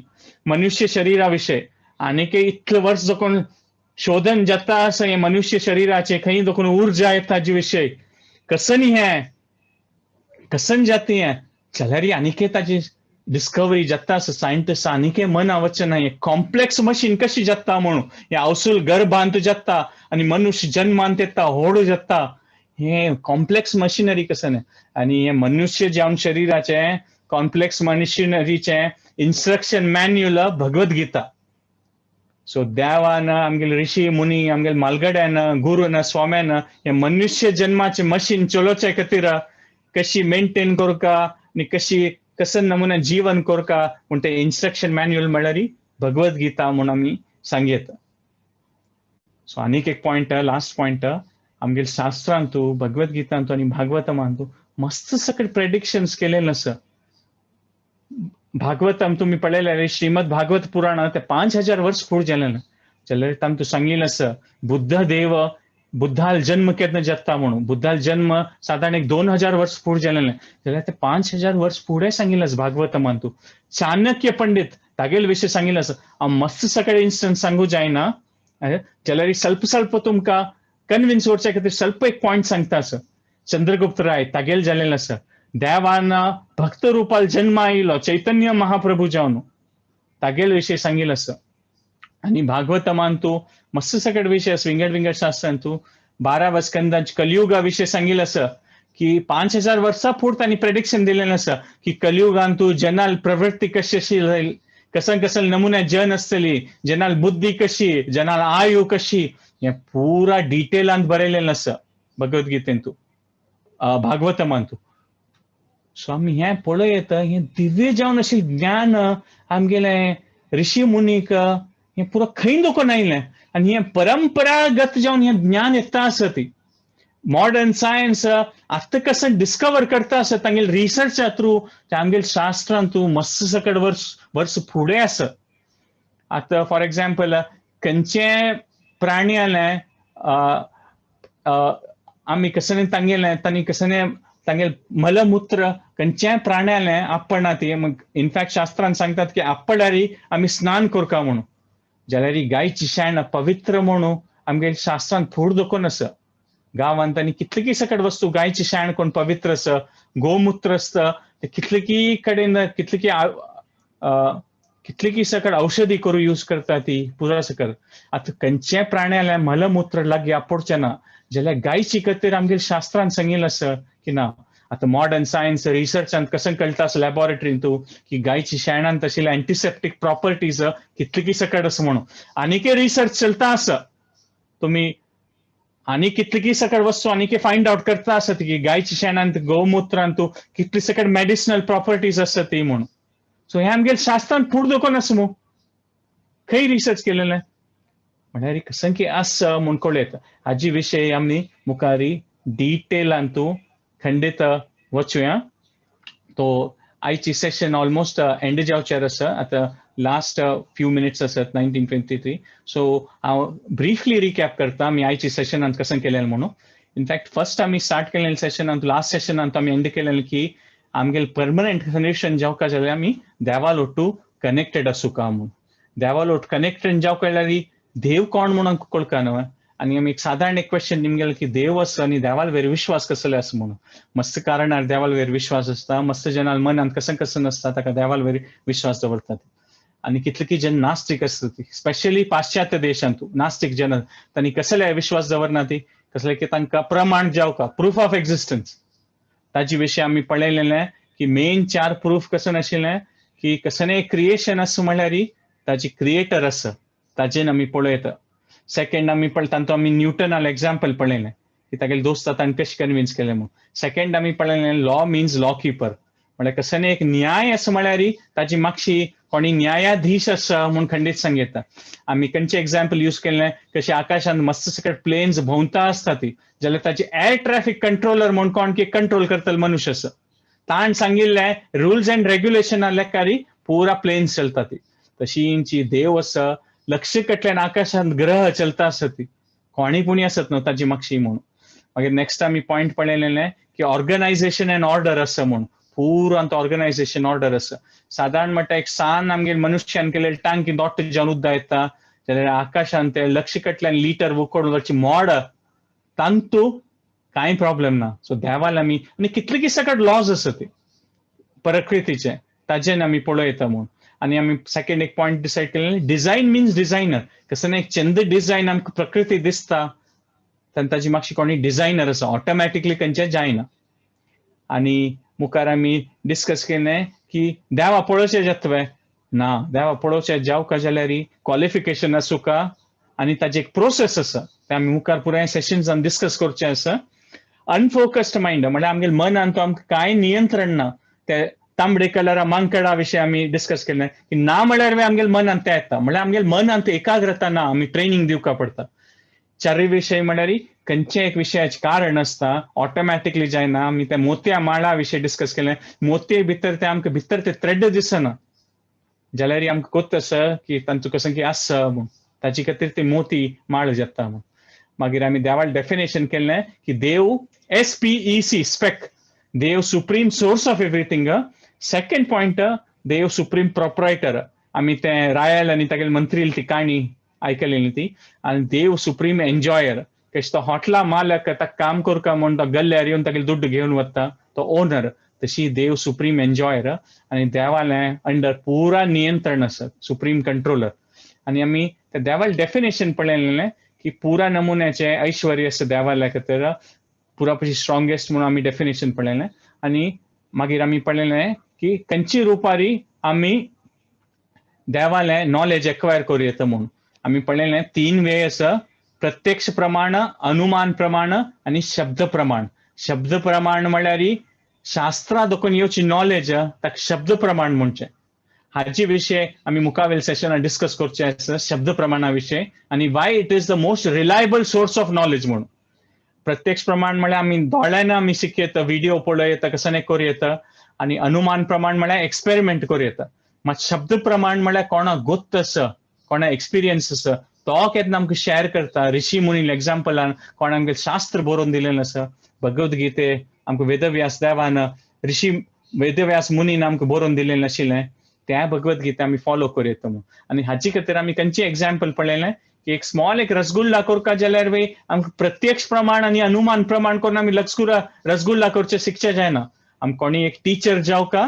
A: मनुष्य शरीरा विशय. आनीक इतले वर्स दोकोन शोधन जाता आसा हें मनुष्य शरीराचें खंय दोकोन उर्जा येता ताजे विशय कसन हें कसन जाता हें जाल्यार आनीक ताजी डिस्कवरी जाता आसा. सायंटिस्ट आनीक मना वचना हें कॉम्प्लेक्स मशीन कशी जाता म्हणून. हें अवसूल गर्भांत जाता आनी मनुष्य जन्मांत येता होड जाता, हें कॉम्प्लेक्स मशिनरी कसं न्हय. आनी हें मनुष्य जावन शरीराचें कॉम्प्लेक्स मशिनरीचें इन्स्ट्रक्शन मॅन्युअल भगवद्गीता. सो देवान आमगेले ऋषी मुनी आमगेले मालगड्यान गुरून स्वाम्यान हें मनुष्य जन्माचें मशीन चलोवचे खातीर कशी मेंटेन करका आनी कशी कसं नमुना जीवन करका म्हूण तें इन्स्ट्रक्शन मॅन्युअल म्हळ्यार भगवद्गीता म्हूण आमी सांगयता. सो आनीक एक पॉयंट, लास्ट पॉयंट, आमगेले शास्त्रांतू भगवद्गीतांतू आनी भागवतमांतू मस्त सगळे प्रेडिक्शन्स केलेले आसा. भागवतम तुम्ही पळयलें, श्रीमद भागवत पुराण, ते 5000 वर्स फूड जालें जाल्यार तांतूं सांगिल्लें आसा बुद्ध देव बुद्धाल जन्म केन्ना जाता म्हणून. बुद्धाल जन्म सादारण एक 2000 वर्स फूड जालें जाल्यार ते 5000 वर्स फुडें सांगिल्लें आसा भागवतमान. तूं चाणक्य पंडित तागेले विशय सांगिल्लें आसा. हांव मस्त सगळे इन्स्टन्स सांगू जायना जाल्यार स्वल्प स्वल्प तुमकां कन्विन्स करच्या खातीर स्वल्प एक पॉयंट सांगता आसा. चंद्रगुप्त राय तागेल जालेलें आसा, देवान भक्त रुपाल जन्म आयलो चैतन्य महाप्रभू जावन, तागेल विशय सांगिल्लें आसा. आनी भागवतमान तूं मस्त सकट विशय आसा, विंगड विंगड शास्त्रान तूं 12 स्कंदांच कलियुगा विशय सांगिल्लें आसा की 5000 वर्सां फुडें तांणी प्रेडिक्शन दिलेलें आसा की कलियुगान तूं जनाल प्रवृत्ती कशी अशी जायल, कसन कसन नमुन्या जन आसतली, जनाल बुद्धी कशी, जनाल आयु कशी, हें पुरा डिटेलांत बरयलेलें आसा भगवद्गीतेन तूं, भागवतमान तूं. सो आमी हें पळयत हें दिव्य जावन अशें ज्ञान आमगेलें ऋषी मुनीक हें पुरो खंय दुखून आयलें आनी हें परंपरागत जावन हें ज्ञान येता आसा. ती मॉडर्न सायन्स आतां कसं डिस्कवर करता आसा तांगेले रिसर्चा थ्रू, ते आमगेले शास्त्रान तूं मस्त सकट वर्स वर्स फुडें आसा. आतां फॉर एग्जाम्पल खंयचें प्राणी आलें, आमी कसने तांगेलें तांणी कसने तांगेले मलमूत्र खंयच्याय प्राण्यालें आपणा ती, इनफॅक्ट शास्त्रान सांगतात की आपल्यार आमी स्नान करका म्हणून, जाल्यार गायची शेण पवित्र म्हणून आमगे शास्त्रान फूड दाखोवन आसा. गांवांत आनी कितली सकट वस्तू गायची शेण कोण पवित्र आसा, गोमूत्र आसता, ते कितले कडेन कितले कितली सकट औषधी करू यूज करता ती पुरा सकट. आतां खंयच्याय प्राण्यालें मलमूत्र लागीं आपोडचें ना जाल्यार गायची खातीर आमगे शास्त्रान सांगिल्लें आसा की ना. आतां मॉडर्न सायन्स रिसर्चांत कसं कळटा आसा लॅबोरेटरीन तूं की गायची शेणांत आशिल्ले अँटीसेप्टीक प्रॉपर्टीज कितली सकट आसा म्हणून. आनीकय रिसर्च चलता आसा, तुमी आनी कितली सकट वस्तू आनीक फायंड आवट करता आसा की गायची शेणांत गोमुत्रांत तूं कितली सकट मेडिसिनल प्रॉपर्टीज आसा ती म्हणून. सो हें आमगेले शास्त्रान फूड दाखोवन आसा मू, खंय रिसर्च केलेलें म्हळ्यार कसं की आसा म्हूण कळयता. हाजी विशय आमी मुखारी डिटेलान तूं खंडीत वचुया. तो आयची सेशन ऑलमोस्ट एंड जावचेर आसा, आतां लास्ट फ्यू मिनिट्स आसात, 19:23. सो हांव ब्रिफली रिकॅप करता आमी आयची सेशनांत कसं केलें म्हणून. इनफॅक्ट फर्स्ट आमी स्टार्ट केलें सेशनांत, लास्ट सेशनांत आमी एंड केलें की आमगेले परमनंट कनेक्शन जावका जाल्यार आमी देवा लोटू कनेक्टेड आसूका म्हणून. देवा लोट कनेक्टेड जावका जाल्यार देव कोण म्हणून कळका न्हय. आनी आमी एक सादारण एक क्वेश्चन निमगेलें की देव आसा आनी देवाल वेर विश्वास कसले आसा म्हणून. मस्त कारणार देवाल वेर विश्वास आसता, मस्त जनाल मनांत कसं कसं आसता ताका देवाल वेर विश्वास दवरतात. आनी कितले जन नास्तिक आसता ती स्पेशली पाश्चात्य देशांत नास्तिक जन तांणी कसले विश्वास दवरना ती कसले की तांकां प्रमाण जावका प्रूफ ऑफ एक्झिस्टन्स. ताजे विशय आमी पळयलेलें की मेन 4 प्रूफ कसं आशिल्लें की कसलें क्रिएशन आसा म्हणल्यार ताजी क्रिएटर आसा ताजेन आमी पळयता. सेकंड आमी पळय तांतूं आमी न्यूटनाल एग्जाम्पल पळयलें की तागेले दोस्ता ताणें कशें कन्विन्स केलें म्हणून. सेकंड आमी पळयलें लॉ मिन्स लॉ किपर म्हळ्यार कसलें एक न्याय आसा म्हळ्यार ताजी मागशी कोणी न्यायाधीश आसा म्हूण खंडीत सांगता. आमी खंयचें एग्जाम्पल यूज केलें कशें आकाशांत मस्त सकट प्लेन्स भोंवता आसता ती जाल्यार ताची एअर ट्रॅफिक कंट्रोलर म्हूण कोण की कंट्रोल करतलो मनुष्य आसा. ताण सांगिल्लें रुल्स अँड रेग्युलेशना लेखारी पुरा प्लेन्स चलता ती. तशी देव आसा लक्ष कटल्यान आकाशांत ग्रह चलता आसा ती कोणी पुणी आसत न्हू ताजी मागशी म्हणून. मागीर नेक्स्ट आमी पॉयंट पळयलेलें की ऑर्गनायझेशन अँड ऑर्डर आसा म्हणून, पुरो ऑर्गनायझेशन ऑर्डर आसा. सादारण म्हणटा एक सान आमगेर मनुष्यान केलेले टांकी दोट्ट जावन उदक येता जाल्यार आकाशांत ते लक्ष कटल्यान लिटर उकडून वचची मोड तांतू कांय प्रॉब्लेम ना. सो देवाल आमी आनी कितले की सकट लॉज आसा ते प्रकृतीचे ताजेन आमी पळयता म्हूण. आनी आमी सेकंड एक पॉयंट डिसायड केलें डिझायन मिन्स डिझायनर. कसं ना एक चंद डिझायन आमकां प्रकृती दिसता तेन्ना ताजी मातशी कोणी डिझायनर आसा ऑटोमॅटिकली खंयचें जायना. आनी मुखार आमी डिस्कस केलें की देवा पळोवचें जातवे ना, देवा पळोवचें जावका जाल्यार क्वॉलिफिकेशन आसूका आनी ताजी एक प्रोसेस आसा तें आमी मुखार पुराय सेशन्सान डिस्कस करचें आसा. अनफोकस्ड मायंड म्हळ्यार आमगेले मनान तो आमकां कांय नियंत्रण ना. ते तांबडे कलरा मांकडा विशय आमी डिस्कस केलें की ना म्हळ्यार आमगेले मनांत तें येता म्हळ्यार आमगेले मनांत एकाग्रता ना, आमी ट्रेनींग दिवका पडटा. चारूय विशय म्हळ्यार खंयचें एक विशयाचें कारण आसता ऑटोमॅटिकली जायना. आमी ते मोतया माळा विशय डिस्कस केलें, मोतये भितर ते आमकां भितर ते थ्रेड दिसना. जाल्यार आमकां कोत्त आसा की तांचो कसं की आसा म्हूण, ताचे खातीर ती मोती माळ जाता म्हूण. मागीर आमी देवाल डेफिनेशन केल्लें की देव SPEC spec, Dev supreme source of everything. Second point, Dev supreme proprietor. आमी ते रायल आनी तागेले मंत्री ती काणी आयकलेली ती. आनी देव सुप्रीम एन्जॉयर, कशें तो हॉटला मालक ताका काम करका म्हूण तो गल्ल्यार येवन तागेले दुड्ड घेवन वता, तो ओनर. तशी देव सुप्रीम एन्जॉयर आनी देवालें अंडर पुरा नियंत्रण आसा, सुप्रीम कंट्रोलर. आनी आमी त्या देवाल डेफिनेशन पळयलें की पुरा नमुन्याचें ऐश्वर्य आसा देवाल्या खातीर, पुरा पशी स्ट्रॉंगेस्ट म्हणून आमी डेफिनेशन पळयलें. आनी मागीर आमी पळयलें की खंयची रुपारी आमी देवालें नॉलेज एक्वायर करूं येता म्हूण. आमी पळयलें तीन वे आसा, प्रत्यक्ष प्रमाण, अनुमान प्रमाण आनी शब्द प्रमाण. शब्द प्रमाण म्हळ्यार शास्त्रा दोकून येवची नॉलेज ताका शब्द प्रमाण म्हणचें. हाचे विशय आमी मुखावेल सेशनान डिस्कस करचे आसा, शब्द प्रमाणा विशय आनी why it is the most reliable source of knowledge म्हणून. प्रत्यक्ष प्रमाण म्हळ्यार आमी दोळ्यान आमी शिकयता, व्हिडिओ पळयता, कसं करूं येता. आनी अनुमान प्रमाण म्हळ्यार एक्सपेरिमेंट करूं येता. मात शब्द प्रमाण म्हळ्यार कोणा गोत्त आसा, कोणा एक्सपिरियन्स आसा, तो केन्ना आमकां शेअर करता. ऋषी मुनी एग्जाम्पलान कोण आमकां शास्त्र बरोवन दिलेलें आसा, भगवद्गीते आमकां वेदव्यास देवान, ऋषी वेदव्यास मुनीन आमकां बरोवन दिलेलें आशिल्लें, त्या भगवद्गीता आमी फॉलो करूं येता म्हणून. आनी हाचे खातीर आमी खंयचें एग्जाम्पल पळयलें की एक स्मॉल एक रसगुल्ला करका जाल्यार वे आमकां प्रत्यक्ष प्रमाण आनी अनुमान प्रमाण करून आमी रसगुल्ला करचें शिकचें जायना. आमकां कोणी एक टिचर जावका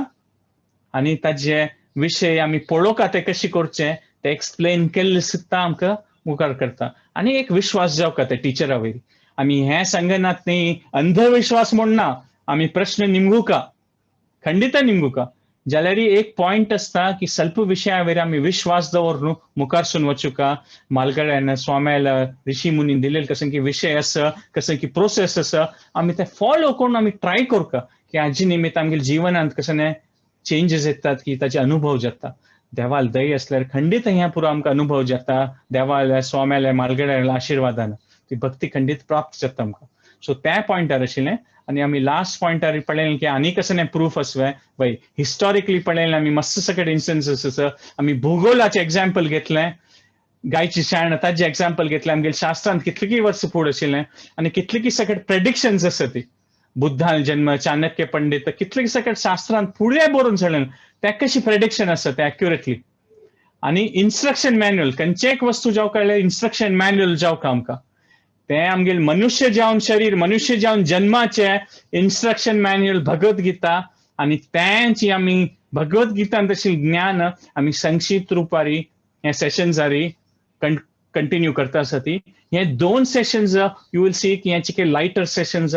A: आनी ताजे विशय आमी पळोवका ते कशें करचें ते एक्सप्लेन केल्लें सुद्दां आमकां मुखार करता. आनी एक विश्वास जावका त्या टिचरा वयर. आमी हें सांगनात न्ही अंधविश्वास म्हूण ना, आमी प्रश्न निमगुका, खंडित निमगुका. जाल्यार एक पॉयंट आसता की स्वल्प विशया वयर आमी विश्वास दवरून मुखारसून वचुका. मालगड्यान स्वाम्याला ऋषी मुनीन दिलेले कसं की विशय आसा, कसं की प्रोसेस आसा, आमी ते फॉलो करून आमी ट्राय करका की हाजे निमित्त आमगेले जिवनांत कसं चेंजीस येतात की ताचे अनुभव जाता. देवाल दय असल्यार खंडीत हें पुरो आमकां अनुभव जाता, देवाल्या स्वाम्याल्या मालगड्याल्या आशिर्वादान ती भक्ती खंडीत प्राप्त जाता आमकां. सो त्या पॉयंटार आशिल्लें. आनी आमी लास्ट पॉयंटार पळयलें की आनी कसं प्रूफ आसवें वय हिस्टॉरिकली पळयलें आमी मस्त सकट इन्स्टन्सीस आसा. आमी भुगोलाचें एग्जाम्पल घेतलें, गायची शेण ताजें एग्जाम्पल घेतलें. आमगेले शास्त्रांत कितलीं वर्सां फुडें आशिल्लें आनी कितलीं सकट प्रेडिक्शन्स आसा ती, बुद्धान जन्म, चाणक्य पंडित, कितले सकट शास्त्रांत फुडें बरोवन चडलें तें कशी प्रेडिक्शन आसा तें एक्युरेटली. आनी इन्स्ट्रक्शन मॅन्युअल, खंयचे एक वस्तू जावं कळ्ळें इन्स्ट्रक्शन मॅन्युअल जावं आमकां, तें आमगेले मनुष्य जावन शरीर, मनुष्य जावन जन्माचें इन्स्ट्रक्शन मॅन्युअल भगवद्गीता. आनी तेंची आमी भगवद्गीतान तशी ज्ञान आमी संक्षिप्त रुपारी हे सेशन्सारी कंटिन्यू करता आसा ती. हे दोन सेशन्स you will see की हे चिके लायटर सेशन्स.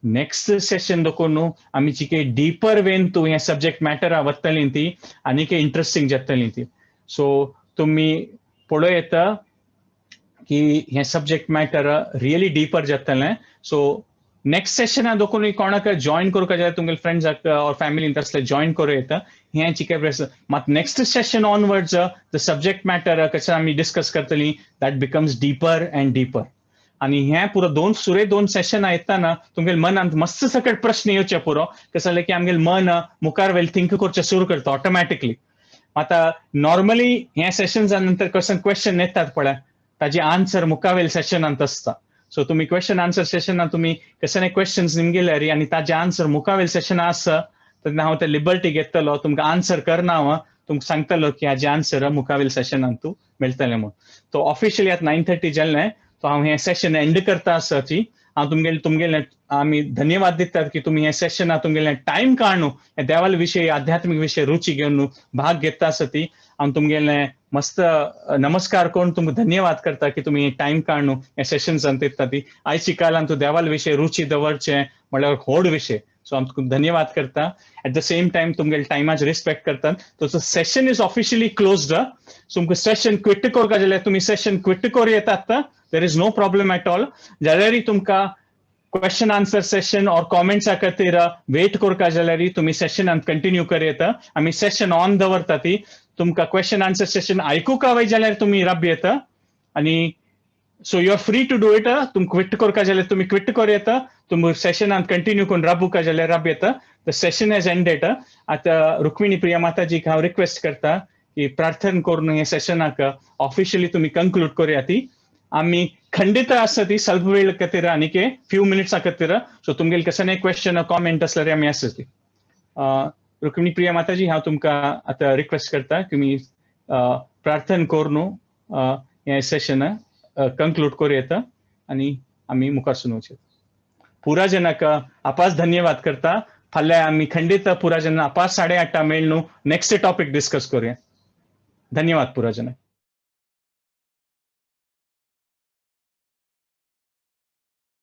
A: नेक्स्ट सेशन दखून न्हू आमी चिके डीपर वेन तूं हे सब्जेक्ट मॅटरा वतली ती आनीक इंट्रस्टींग जातली ती. सो तुमी पळोवं येता की हें सब्जेक्ट मॅटर रियली डीपर जातलें. सो नेक्स्ट सेशना दोकून कोणाक जॉयन करूंक जाय, तुमगेले फ्रेंड्साक ऑर फॅमिलीन तसले जॉयन करूं येता. हें चिके मात next session onwards the subject matter कशें आमी डिस्कस करतली that becomes deeper and deeper. आनी हें पुरो दोन सुरे दोन सेशनां येतना तुमगेले मनांत मस्त सकट प्रश्न येवचे पुरो, कशें जालें की आमगेलें मन मुखार वेल थिंक करचें सुरू करता ऑटोमॅटिकली. आतां नॉर्मली हे सेशन्सा नंतर क्वेश्चन क्वेश्चन येतात पळय, ताजे आन्सर मुखावेल सेशनांत आसता. सो तुमी क्वेश्चन आन्सर सेशनात तुमी कसले क्वेश्चन्स निमगेले री आनी ताजे आन्सर मुखावेल सेशना आसा, तेन्ना हांव ते लिबर्टी घेतलो तुमकां आन्सर करना, हांव तुमकां सांगतलो की हाजे आन्सर मुखावेल सेशनान तूं मेळटलें म्हूण. तो ऑफिशियली आतां 9:30 जाल्लें, तो हांव हें सेशन एंड करता आसाची. हांव तुमगेले आमी धन्यवाद दितात की तुमी हें सेशना तुमगेले टायम काडून देवाले विशय, आध्यात्मीक विशय रुची घेवन भाग घेता आसा ती. हांव तुमगेले मस्त नमस्कार करून तुमकां धन्यवाद करता की तुमी टायम काडून हे सेशन्सान दिता ती. आयची काळान तूं देवाले विशय रुची दवरचें म्हणल्यार व्हड विशय. सो हांव तुमकां धन्यवाद करता, एट the same time तुमगेले टायमाचे रिस्पेक्ट करता. तो session is officially closed. So तुमकां सेशन क्विट करपा जाल्यार तुमी सेशन क्विट करूं येतात, there is no problem at all. जाल्यार तुमकां क्वेश्चन आन्सर सेशन ऑर कॉमेंट्सा खातीर वेट करपा जाल्यार तुमी सेशनान कंटिन्यू करूं येता. आमी सेशन ऑन दवरता ती. तुमकां क्वेश्चन आन्सर सेशन आयकुका वय जाल्यार तुमी रब येता आनी so you are free to do it. तुमकां क्विट करपा जाल्यार तुमी क्विट करूं येता, तुमी सेशनान कंटिन्यू करून राबुका जाल्यार राब येता. The session has ended. आतां रुक्मिणी प्रिया माताजीक हांव रिक्वेस्ट करता. की प्रार्थना करून हे सेशनाक ऑफिशियली तुमी कंक्लूड करूया ती. आमी खंडित आसा ती ಸ್ವಲ್ಪ वेळ खातीर, आनीक फ्यू मिनिट्सा खातीर. सो तुमगेले कसले क्वेश्चन, कॉमेंट आसल्यार आमी आसा ती. रुक्मिणी प्रिया माताजी, हांव तुमकां आतां रिक्वेस्ट करता, तुमी प्रार्थना करून हें सेशन कंक्लूड करूं येता आनी आमी मुखार सून वचूं. पुरा जनाक आपास धन्यवाद करता. फाल्यां आमी खंडित पुरा जन आपास 8:30 मेळनु नेक्स्ट टॉपिक डिस्कस करूया. धन्यवाद पुरा जनाक.